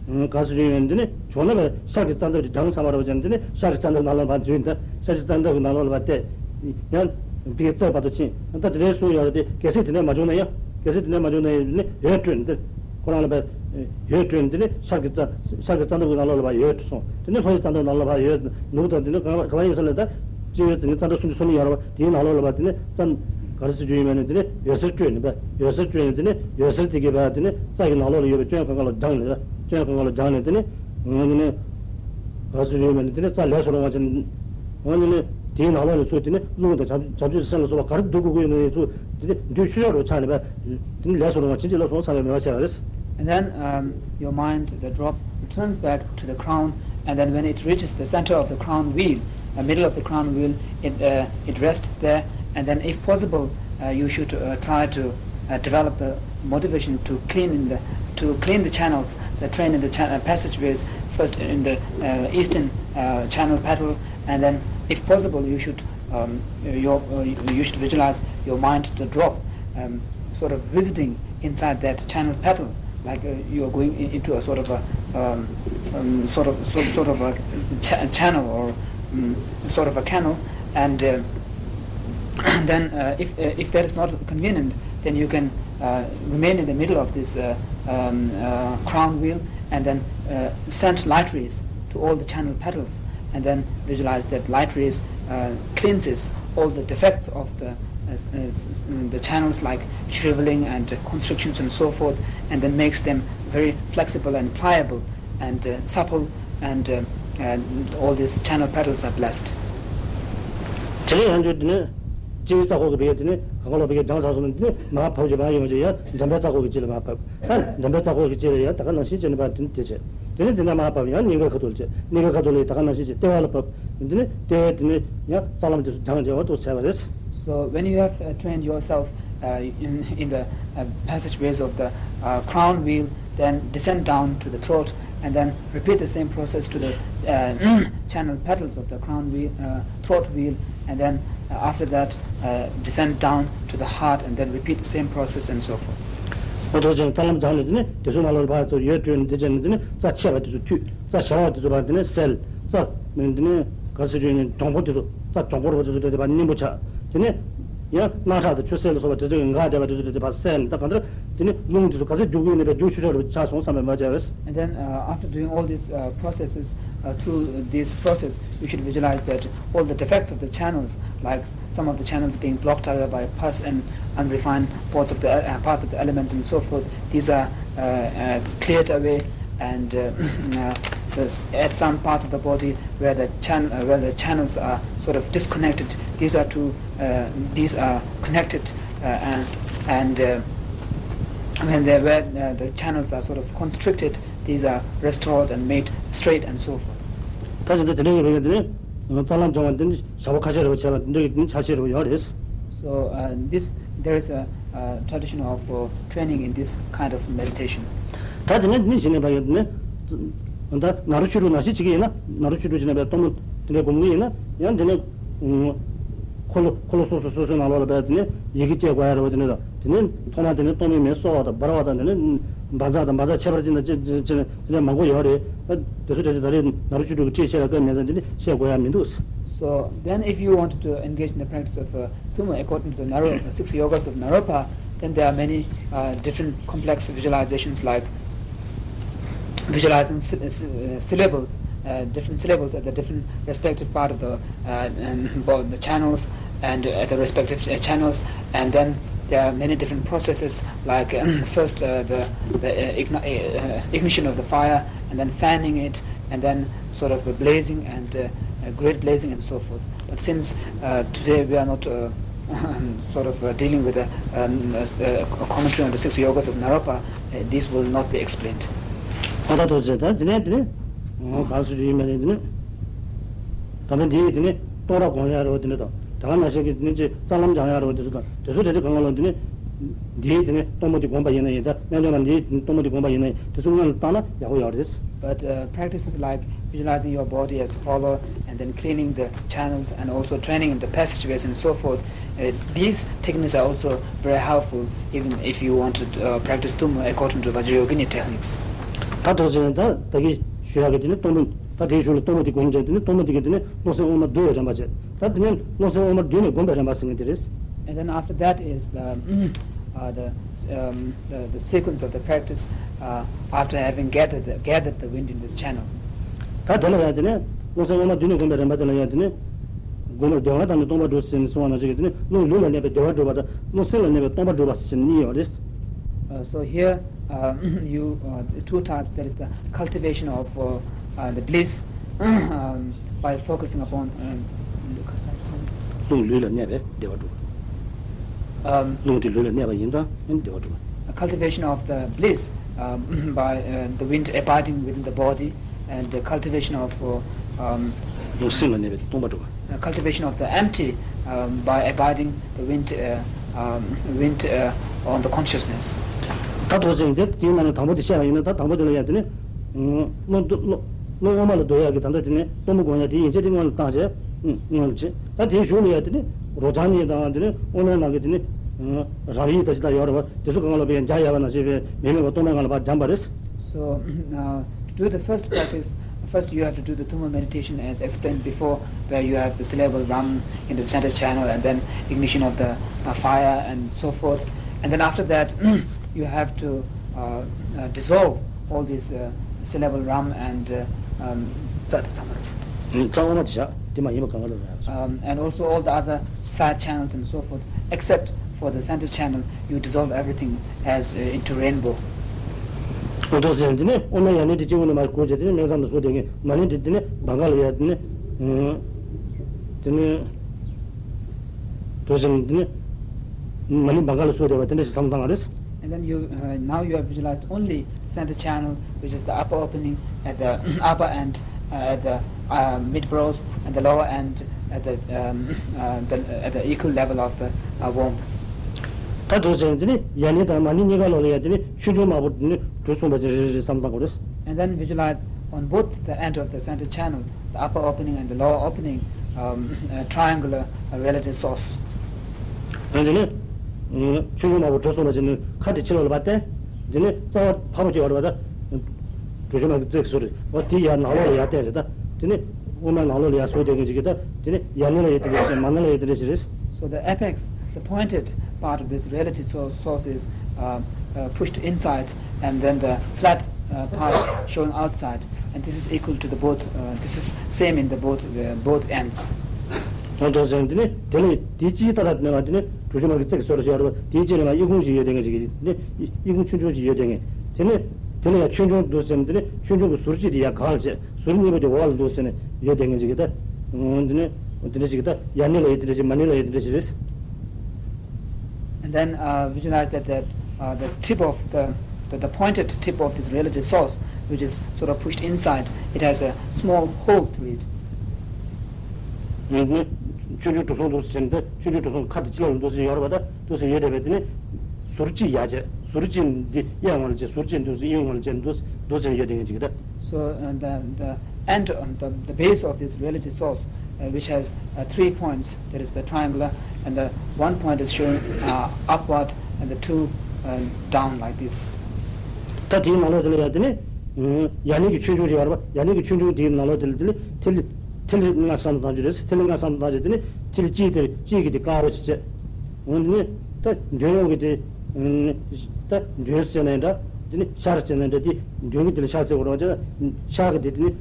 ག་ཟེར་རྒྱུ་ཡིན་ན། འདི་ནི་བྱུང་ན་བས་ཤར་གྱི་རྩ་འདབས་ཀྱི་གྲངས་ཚང་མ་རེད་པ་ཅན། འདི་ནི་ཤར་གྱི་རྩ་འདབས་ནང་ལོགས་ལ་ཕར་འཛུལ་ཡིན། ད་ཤར་གྱི་རྩ་འདབས་ཀྱི་ནང་ལོགས་ལ་ཕར་བལྟས་ཡང་བི་གའི་རྩ་བར་དུ་ཕྱིན། ད་དེ་འདྲའི་སུ་ཡོད་རེད་དེ། གལ་སྲིད་དེ་འདྲ་མ་བྱུང་ན་ཡང་། གལ་སྲིད་དེ་འདྲ་མ་བྱུང་ན་ཡང་། འདི་ནི་འོད་སྤྲོས་ནས་འདིར་ཁོ་རང་ལ་ཕར་འོད་སྤྲོས་ནས། འདི་ནི་ཤར་གྱི་རྩ་ཤར་གྱི་རྩ་འདབས་ཀྱི་ནང་ལོགས་ལ་ཕར་འོད་སོང་། དེ་ནི་ལྷོ་ཡི་རྩ་འདབས་ནང་ལོགས་ལ་ཕར་འོད་ནུབ་དང་། དེ་ནི་ག་བ་ཡིན་ས་ལ། ད་སྤྱི་བོའི་དེ་ནི་རྩ་འདབ་སུམ་ཅུ་སོ་གཉིས་ཡོད་རེད་པ། དེའི་ནང་ལོགས་ལ་ཕར་དེ་ནི་རྩ་ག་རེ་ཟེར་རྒྱུ་ཡིན་པ་ཡིན་ན། དེ་ནི་འོད་ཟེར་སྤྲོས་ནས་པ། འོད་ཟེར་སྤྲོས་ནས་དེ་ནི་འོད་ཟེར་དེ་གིས་པ་དེ་ནི་རྩ་གི་ནང་ལོགས་ལ་ཡོད་པའི་སྐྱོན་གང་ག་ལ་སྦྲང་ནས། སྐྱོན་གང་ག་ལ་སྦྲང་ནས། དེ་ནི་འོ་དེ་ནི་ག་རེ་ཟེར་རྒྱུ་ཡིན་པ་ཡིན་ན། དེ་ནི་རྩ་ལས་སུ་རུང་བ་ཅན། འོ་དེ་ནི་དེའི་ནང་ལོགས་ནས་ཚུར་དེ་ནི་རླུང་དང་བྱང་བྱང་ཆུབ་སེམས་ལ་སོགས་པ་ག་རེ་འདུ་དགོས་ཀྱི་ཡོད་ན་ཡང་ཚུར་དེ་ནི་འདུས་ཆོག་ཆོག་རུ་ཆགས་ནས་པ། དེ་ནི་ལས་སུ་རུང་བ་ཅན་གྱི་བློ་སོང་བསམ་པའི་མོས་པ་བྱས་པ་རེད། And then, um, your mind, the drop, returns back to the crown, and then when it reaches the center of the crown wheel, uh, middle of the crown wheel, it, uh, it rests there. And then, if possible, uh, you should, uh, try to, uh, develop the motivation to clean in the, to clean the channels, the train in the cha- uh, passageways, first in the, uh, eastern, uh, channel petal, and then, if possible, you should, um, your, uh, you should visualize your mind to drop, um, sort of visiting inside that channel petal, like, uh, you are going in- into a sort of a, um, um, sort of sort, sort of a cha- channel, or, um, sort of a canal, and, uh, then, uh, if uh, if that is not convenient, then you can, uh, remain in the middle of this, uh, um, uh, crown wheel, and then, uh, send light rays to all the channel petals, and then visualize that light rays, uh, cleanses all the defects of the, uh, uh, the channels, like shriveling and constrictions and so forth, and then makes them very flexible and pliable and, uh, supple, and, uh, and all these channel petals are blessed. དེ་ལས་ཡང་ཚུར་དེ་ནི་སྤྱི་བོའི་རྩ་འཁོར་གྱི་བི་ག་དེ་ནི་གང་ག་ལོག་བི་གའི་སྦྲང་ཚར་སོང་ན། དེ་ནི་མར་བབས་ཀྱི་མར་ཡོང་བ་ཅིག་ཡང་འགྲམ་པའི་རྩ་འཁོར་གྱི་དཀྱིལ་ལ་མར་བབས། ད་འགྲམ་པའི་རྩ་འཁོར་གྱི་དཀྱིལ་ལ་ཡང་ད་ག་ནང་བཞིན་བྱས་ནས་ཕར་དེ་ནི་དེ་བྱས། དེ་ནི་དེ་ནས་མར་བབས་ཡང་སྙིང་གའི་ཁ་ཐུག་ལ་བྱས། སྙིང་གའི་ཁ་ཐུག་ལ་ཡང་ད་ག་ནང་བཞིན་བྱས་ལྟེ་བ་ལ་བབས། དེ་ནི་ལྟེ་བའི་དེ་ནི་ཡང་རྩ་ལམ་དེ་ཚོ་སྦྱངས་བྱས་པ་འདུག་བྱས་པ་རེད། So when you have, uh, trained yourself, uh, in, in the, uh, passageways of the, uh, crown wheel, then descend down to the throat, and then repeat the same process to the, uh, channel petals of the crown wheel, uh, throat wheel, and then, uh, after that, uh, descend down to the heart, and then repeat the same process and so forth. འོ་དེ་བྱས་ནས་རྩ་ལམ་སྦྱངས་ནས། དེ་ནི་དེ་ཚོའི་ནང་ལོགས་ལ་ཕར་ཚུར་འོད་སྤྲོས་ནས། དེ་བྱས་ནས་དེ་ནི་རྩ་ཆད་པ་དེ་ཚོ་འཐུས། རྩ་ཞར་བ་དེ་ཚོ་ཕར་དེ་ནི་སེལ། རྩ་དེ་ནི་ག་རེ་ཟེར་རྒྱུ་ཡིན་ན། གྱོང་པོ་དེ་ཚོ། རྩ་གྱོང་པོ་རུ་བ་དེ་ཚོ་དེ་དེ་ཕར་མཉེན་པོ་ཆགས། དེ་ནི་ཡང་རྣག་ཁྲག་དང་ཆུ་སེར་ལ་སོགས་པ་དེ་ཚོ་གིས་འགགས་བསྡད་པ་དེ་ཚོ་དེ་དེ་ཕར་སེལ་ནས། ད་གང་ལྟར་དེ་ནི་རླུང་དེ་ཚོ་ག་ཚོད་རྒྱུག་གི་ཡོད་ན་ཕར་རྒྱུག་ཆོག་ཆོག་རུ་ཆགས་སོང་བསམ་པའི་མོས་པ་བྱས་པ་རེད། And then, uh, after doing all these, uh, processes, uh, through this process, you should visualize that all the defects of the channels, like some of the channels being blocked away by pus and unrefined parts of the, uh, parts of the elements and so forth, these are, uh, uh, cleared away, and, uh, uh, there's, at some parts of the body where the chan- uh, where the channels are sort of disconnected, these are to, uh, these are connected, uh, and, and, uh, when they where, uh, the channels are sort of constricted, these are restored and made straight and so forth. ད་ཅི་འདི་དེ་འདྲ་ཡིན་པ་ཡིན་དེ་ནི་རྩ་ལམ་སྦྱོང་བ་འདི་ནི་ཞག་པོ་ཁ་ཤས་རེ་བ་བྱས་པ་འདི་འདྲ་ཡིན། ཕྱག་ཕྱིད་རེ་བ་ཡོད་རེད། So, uh, this, there is a, uh, tradition of, uh, training in this kind of meditation. ད་དེ་ནས་འདི་ནི་གཞི་ནས་ཕར་ཡོད་དེ་ནི། ད་ནཱ་རོ་ཆོས་དྲུག་ནང་བཞིན་བྱེད་ཀྱི་ཡིན་ན། ནཱ་རོ་ཆོས་དྲུག་བྱེད་ནས་ཕར་གཏུམ་མོ་དེ་འདྲ་སྒོམ་གྱི་ཡིན་ན། ཡང་དེ་ནི་འཁོར་ལོ་འཁོར་ལོ་སོ་སོ་སོ་སོའི་ནང་ལོགས་ལ་ཕར་དེ་ནི་ཡི་གེ་བསྐྱེད་དགོས་ཡ་རེད་པ། དེ་ནི་ད་དེ་ནི་ཐོག་མར་དེ་ནི་གཏོར་མའི་མེས་གསོ་བ་དང་འབར་བ་དང་། དེ་ནི་བཛྲ་དང་བཛྲ་ཁྱད་པར་ཅན་དང་ཅི་ཅི་ཅི་ནི་དེ་ནི་མང་པོ་ཡོད་རེད། དེ་ཚོ་དེ་ཚོ་ད་རེས་ནཱ་རོ་ཆོས་དྲུག་གི་ཁྲིད་བཤད་ལ་སྐབས་མེད་ཙང་དེ་ནི་བཤད་དགོས་ཡ་མི་འདུག། So then, if you wanted to engage in the practice of, uh, Tummo according to the Naro- uh, six yogas of Naropa, then there are many, uh, different complex visualizations, like visualizing sy- uh, sy- uh, syllables, uh, different syllables at the different respective part of the, uh, um, bo- the channels, and at the respective, uh, channels, and then there are many different processes, like, um, first, uh, the, the, uh, igni- uh, ignition of the fire, and then fanning it, and then sort of a blazing and, uh, a great blazing and so forth. But since, uh, today we are not, uh, sort of, uh, dealing with a, um, a, a commentary on the six yogas of Naropa, uh, this will not be explained. ཨོ་ད་དོ་ཟེར། ད་དེ་ནས་དེ་ནས་གང་སུ་ཡིན་མ་ནས་དེ་ནས། ད་ལྟ་འདི་ཡིས་དེ་ནས་གཏོང་རག་གོང་ཡ་རོ་དེ་འདྲ་དང་། དེ་ག་ནང་བཞིན་གྱི་དེ་ནས་ཅིག་རྩ་ལམ་སྦྱང་ཡ་རོ་དེ་ཚོ་དང་། དེ་ཚོ་དེ་དེ་གང་ག་ལ་དེ་ནས། འདིའི་དེ་ནས་གཏོར་མ་དེ་བསྒོམས་པ་ཡིན་ན་ཡིན། ད་རྣལ་འབྱོར་པ་འདིའི་གཏོར་མ་དེ་བསྒོམས་པ་ཡིན་ན་ཡིན། དེ་ཚོ་སྔོན་ལ་བཏང་ན་ཡག་པོ་ཡོད་རེད། But, uh, practices like visualizing your body as hollow and then cleaning the channels and also training in the passageways and so forth, uh, these techniques are also very helpful even if you want to, uh, practice Tummo according to Vajrayogini techniques. ད་ཐོག་ཅན་ད་ད་གི་ཞུ་ཡག་གི་དེ་ནི་སྟོང་པ། ད་དེའི་གཞུག་ལ་སྟོང་པ་དེ་བསྒོམ་བྱས། དེ་ནི་སྟོང་པ་དེ་གི་དེ་ནི་རླུང་སེམས་དབུ་མ་བསྡུ་བའི་རིམ་པ་བྱས། ད་དེ་ནི་རླུང་སེམས་དབུ་མ་བསྡུས་ནས་བསྒོམ་པའི་རིམ་པ་ཟེར་མཁན་དེ་རེད། And then after that is the, uh, the, um, the, the sequence of the practice, uh, after having gathered the, gathered the wind in this channel. ད་དེ་ལ་ཡང་དེ་ནི་རླུང་སེམས་དབུ་མ་བསྡུས་ནས་བསྒོམ་པའི་རིམ་པ་དེ་ལ་ཡང་དེ་ནི་སྒོམ་པར་བདེ་བ་དང་ནི་སྟོང་པ་སྒྲུབ་ཟེར་ནས་གསུངས་པ་ནང་བཞིན་གྱི་དེ་ནི་རླུང་ལུས་ལ་གནས་པའི་བདེ་བ་སྒྲུབ་པ་དང་རླུང་སེམས་ལ་གནས་པའི་སྟོང་པ་སྒྲུབ་པ་ཟེར་གཉིས་ཡོད་རེད། Uh, so here, uh, you, uh, the two types, that is the cultivation of, uh, uh, the bliss, um, by focusing upon, um, རླུང་ལུས་ལ་གནས་པའི་བདེ་བ་སྒྲུབ་པ། Um, རླུང་དེ་ལུས་ལ་གནས་པ་ཡིན་ཙང་བདེ་བ་སྒྲུབ་པ། A cultivation of the bliss, um, by, uh, the wind abiding within the body, and the cultivation of, uh, um, རླུང་སེམས་ལ་གནས་པའི་སྟོང་པ་སྒྲུབ་པ། Uh, cultivation of the empty, um, by abiding the wind, uh, um, wind, uh, on the consciousness. ད་ཐོག་ཅན་དེ་དེའི་ནང་ནས་དང་པོ་དེ་བཤད་པ་ཡིན་ན། ད་དང་པོ་དེ་ལ་ཡང་དེ་ནི་རླུང་རླུང་རླུང་དབུ་མ་ལ་བསྡུ་ཡག་གི་ད་ལྟ་དེ་ནི་གཏུམ་མོ་སྒོམ་ཡག་དེ་ཡན་ཆད་དེ་སྔོན་ལ་བཏང་བྱས། སྔོན་ལ་བྱས། ད་དེའི་གཞུག་ལ་ཡང་དེ་ནི་རོ་བྱང་གཉིས་དང་དེ་ནི་དབུ་མའི་ནང་གི་དེ་ནི་རང་ཡིག་ད་ཅི་ད་ཡོད་རེད་བ། དེ་ཚོ་གང་ལ་བས་འཇའ་ཡལ་བ་ནང་བཞིན་པའི་མེ་མེ་བ་སྟོང་པའི་ངང་ལ་བ་འཇམ་པ་རེད། So, uh, to do the first practice, first you have to do the Tummo meditation as explained before, where you have the syllable Ram into the center channel and then ignition of the, uh, fire and so forth. And then after that, you have to, uh, uh, dissolve all these, uh, syllable Ram and, uh, um, རྩ་དེ་ཚང་མ་རེད། རྩ་དབུ་མ་དེ་བཞག་དེ་མ་ཡིན་པ་གང་ག་ལ་རེད། Um, and also all the other side channels and so forth, except for the center channel, you dissolve everything as, uh, into rainbow. འོ་ཐོག་ཟེར་དེ་ནི་དབུ་མའི་ཡར་སྣེ་དེ་སྤྱི་བོ་ནས་མར་འགོ་བྱས། དེ་ནི་སྨད་མཚམས་ལ་ཟུག་བསྡད་མཁན། མར་སྣེ་དེ་དེ་ནི་བང་ག་ལ་ཡ་དེ་ནི་དེ་ནི་ཐོག་ཟེར་དེ་ནི་མར་སྣེ་བང་ག་ལ་ཟུག་བསྡད་པ་དེ་འདྲ་ཞིག་བསམ་བློ་བཏང་བ་རེད། And then you, uh, now you have visualized only the center channel, which is the upper opening at the upper end, uh, at the, uh, mid broth, and the lower end at the, um, uh, the, at the equal level of the, uh, womb. ད་ཐོག་ཅན་དེ་ནི་ཡར་སྣེ་དང་མར་སྣེ་གཉིས་ཀ་ལོགས་ལ་ཡ་དེ་ནི་ཆུང་ཆུང་དམར་པོ་དེ་ནི་གྲུ་གསུམ་པ་ཅན་རེ་རེ་བསམ་བློ་བཏང་དགོས་རེད། And then visualize on both the end of the center channel, the upper opening and the lower opening, um, uh, triangular, uh, reality source. ཨ་ནི་དེ་ནི་ཆུང་ཆུང་དམར་པོ་གྲུ་གསུམ་པ་ཅན་ནི་ཁ་དེ་ཕྱི་ལོགས་ལ་བ་བསྟན། དེ་ནི་རྩ་བ་ཕར་པོ་ཅིག་ཡོད་རེད་བ། ད་གྲུ་གསུམ་པ་གི་རྩེ་གི་ཟུར་རེད་བ། དེ་ཡར་ནང་ལོགས་ལ་ཡར་བསྟན་རེད། ད་དེ་ནི་དབུ་མའི་ནང་ལོགས་ལ་ཡར་ཟུག་བསྡད་མཁན་ཅིག་གིས། ད་དེ་ནི་ཡར་སྣེ་ལ་ཡ་དེ་འདྲ་ཞིག་མར་སྣེ་ལ་ཡ་དེ་འདྲ་ཞིག་རེད། So the apex, the pointed part of this reality source, source is, uh, uh, pushed inside, and then the flat, uh, part shown outside, and this is equal to the both, uh, this is same in the both, uh, both ends. ད་ཐོག་ཟེར་དེ་ནི་དེ་ལ་དེའི་དཀྱིལ་ལྟར་དེ་ནས་མར་དེ་ནི་གྲུ་གསུམ་པ་གི་རྩེ་གི་ཟུར་ཞིག་ཡོད་རེད་བ། དེའི་དཀྱིལ་ནས་མར་གཡས་བསྐུམ་ཞིག་ཡོད་བསྡད་མཁན་ཅིག་གིས་དེ་ནི་གཡས་བསྐུམ་ཆུང་ཆུང་ཞིག་ཡོད་བསྡད་མཁན། དེ་ནི་དེ་ལ་ཡ་ཆུང་ཆུང་འདུག་ཟེར་ནས། དེ་ནི་ཆུང་ཆུང་གི་ཟུར་གཅིག་དེ་ཡར་གང་ལ་བྱས། ཟུར་གཉིས་པོ་དེ་འོག་ལ་འདུག་ཟེར་ནས་ཡོད་བསྡད་མཁན་ཅིག་གིས། ད་འོ་དེ་ནི་འོ་དེ་འདྲ་ཞིག་གིས། ད་ཡར་སྣེ་ལ་ཡ་དེ་འདྲ་ཞིག་མར་སྣེ་ལ་ཡ་དེ་འདྲ་ཞིག་རེད། And then, uh, visualize that the, uh, the tip of the, the, the pointed tip of this reality source, which is sort of pushed inside, it has a small hole through it. འོ་དེ་ནི་ཆུང་ཆུང་གྲུ་གསུམ་འདུག་ཟེར་ནས། ད་ཆུང་ཆུང་གྲུ་གསུམ་ཁ་དེ་ཕྱི་ལོགས་ལ་འདུག་ཟེར་ཡོད་རེད་བ། ད་འདུག་ཟེར་ཡོད་བསྡད་པ་དེ་ནི་ཟུར་གཅིག་ཡར་བྱས། ཟུར་གཅིག་འདི་གཡས་ངོས་ལ་བྱས། ཟུར་གཅིག་འདུག་ཟེར་གཡོན་ངོས་ལ་བྱས། འདུག་འདུག་ཟེར་ཡོད་བསྡད་མཁན་ཅིག་གིས། ད། So, uh, the, the end, um, the, the base of this reality source, uh, which has, uh, three points, that is the triangular, and the one point is showing, uh, upward, and the two, uh, down like this. ད་དེའི་ནང་ལོགས་དེ་ལ་ཡ་དེ་ནི་ཡར་སྣེ་གི་ཆུང་ཆུང་ཅིག་ཡོད་རེད་བ། ཡར་སྣེ་གི་ཆུང་ཆུང་དེའི་ནང་ལོགས་དེ་ལ་དེ་ནི་ཐིག་ལེ་ཐིག་ལེ་ལྔ་བསམ་བློ་བཏང་རྒྱུ་རེད། ཐིག་ལེ་ལྔ་བསམ་བློ་བཏང་རྗེས་དེ་ནི་ཐིག་ལེ་གཅིག་དེ་གཅིག་གི་དེ་དཀར་པོ་ཅིག་བྱས། འོ་དེ་ནི་ད་མདུན་ཡོང་གི་དེ། ད་མདུན་ཟེར་ནའི་འདྲ། དེ་ནི་ཤར་ཟེར་ནའི་འདྲ། དེ་མདུན་གྱི་དེ་ལ་ཤར་ཟེར་དགོས་རེད་བ། ཤར་གྱི་དེ་དེ་ནི་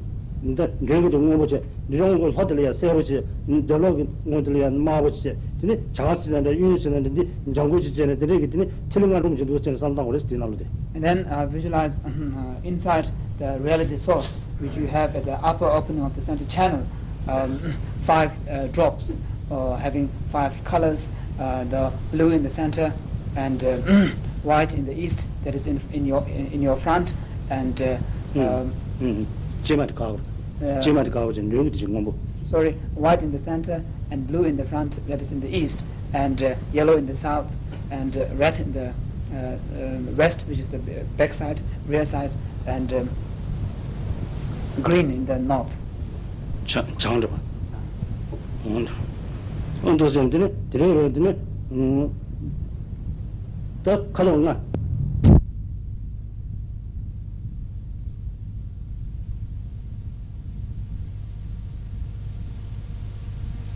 ད་མདུན་གྱི་དེ་སྔོན་པོ་བྱས། འདི་རང་གི་ལྷོ་དེ་ལ་ཡ་སེར་པོ་བྱས། འདི་ལོགས་ཀྱི་སྔོན་དེ་ལ་ཡ་དམར་པོ་བྱས། དེ་ནི་བྱང་ཟེར་ནའི་འདྲ། གཡོན་ཟེར་ནའི་འདྲ། འདི་ལྗང་གུ་ཅིག་བྱས་ནས། དེ་འདྲ་གི་དེ་ནི་ཐིག་ལེ་ལྔ་སྒྲོམ་ཅིག་འདུག་ཟེར་ནས་བསམ་བློ་བཏང་དགོས་རེད། དེའི་ནང་ལ་དེ། And then, uh, visualize, um, uh, inside the reality source, which you have at the upper opening of the center channel, um, five, uh, drops, uh, having five colors, uh, the blue in the center, and, uh, white in the east, that is in, in your, in, in your front, and, uh, um, ཅེ་མ་དེ་དཀར་པོ། ཅེ་མ་དེ་དཀར་པོ་བྱས། མདུན་གྱི་དེ་ཅིག་སྔོན་པོ། Sorry, white in the center and blue in the front, that is in the east, and, uh, yellow in the south, and, uh, red in the, uh, uh, west, which is the b- back side, rear side, and, um, green in the north. བྱང་བྱང་འདྲ་བ། འོ་འདུག་ཟེར་ནས་དེ་ནི་དེ་རིང་རེད། དེ་ནི་ད་ཁ་ལོག་ལྔ།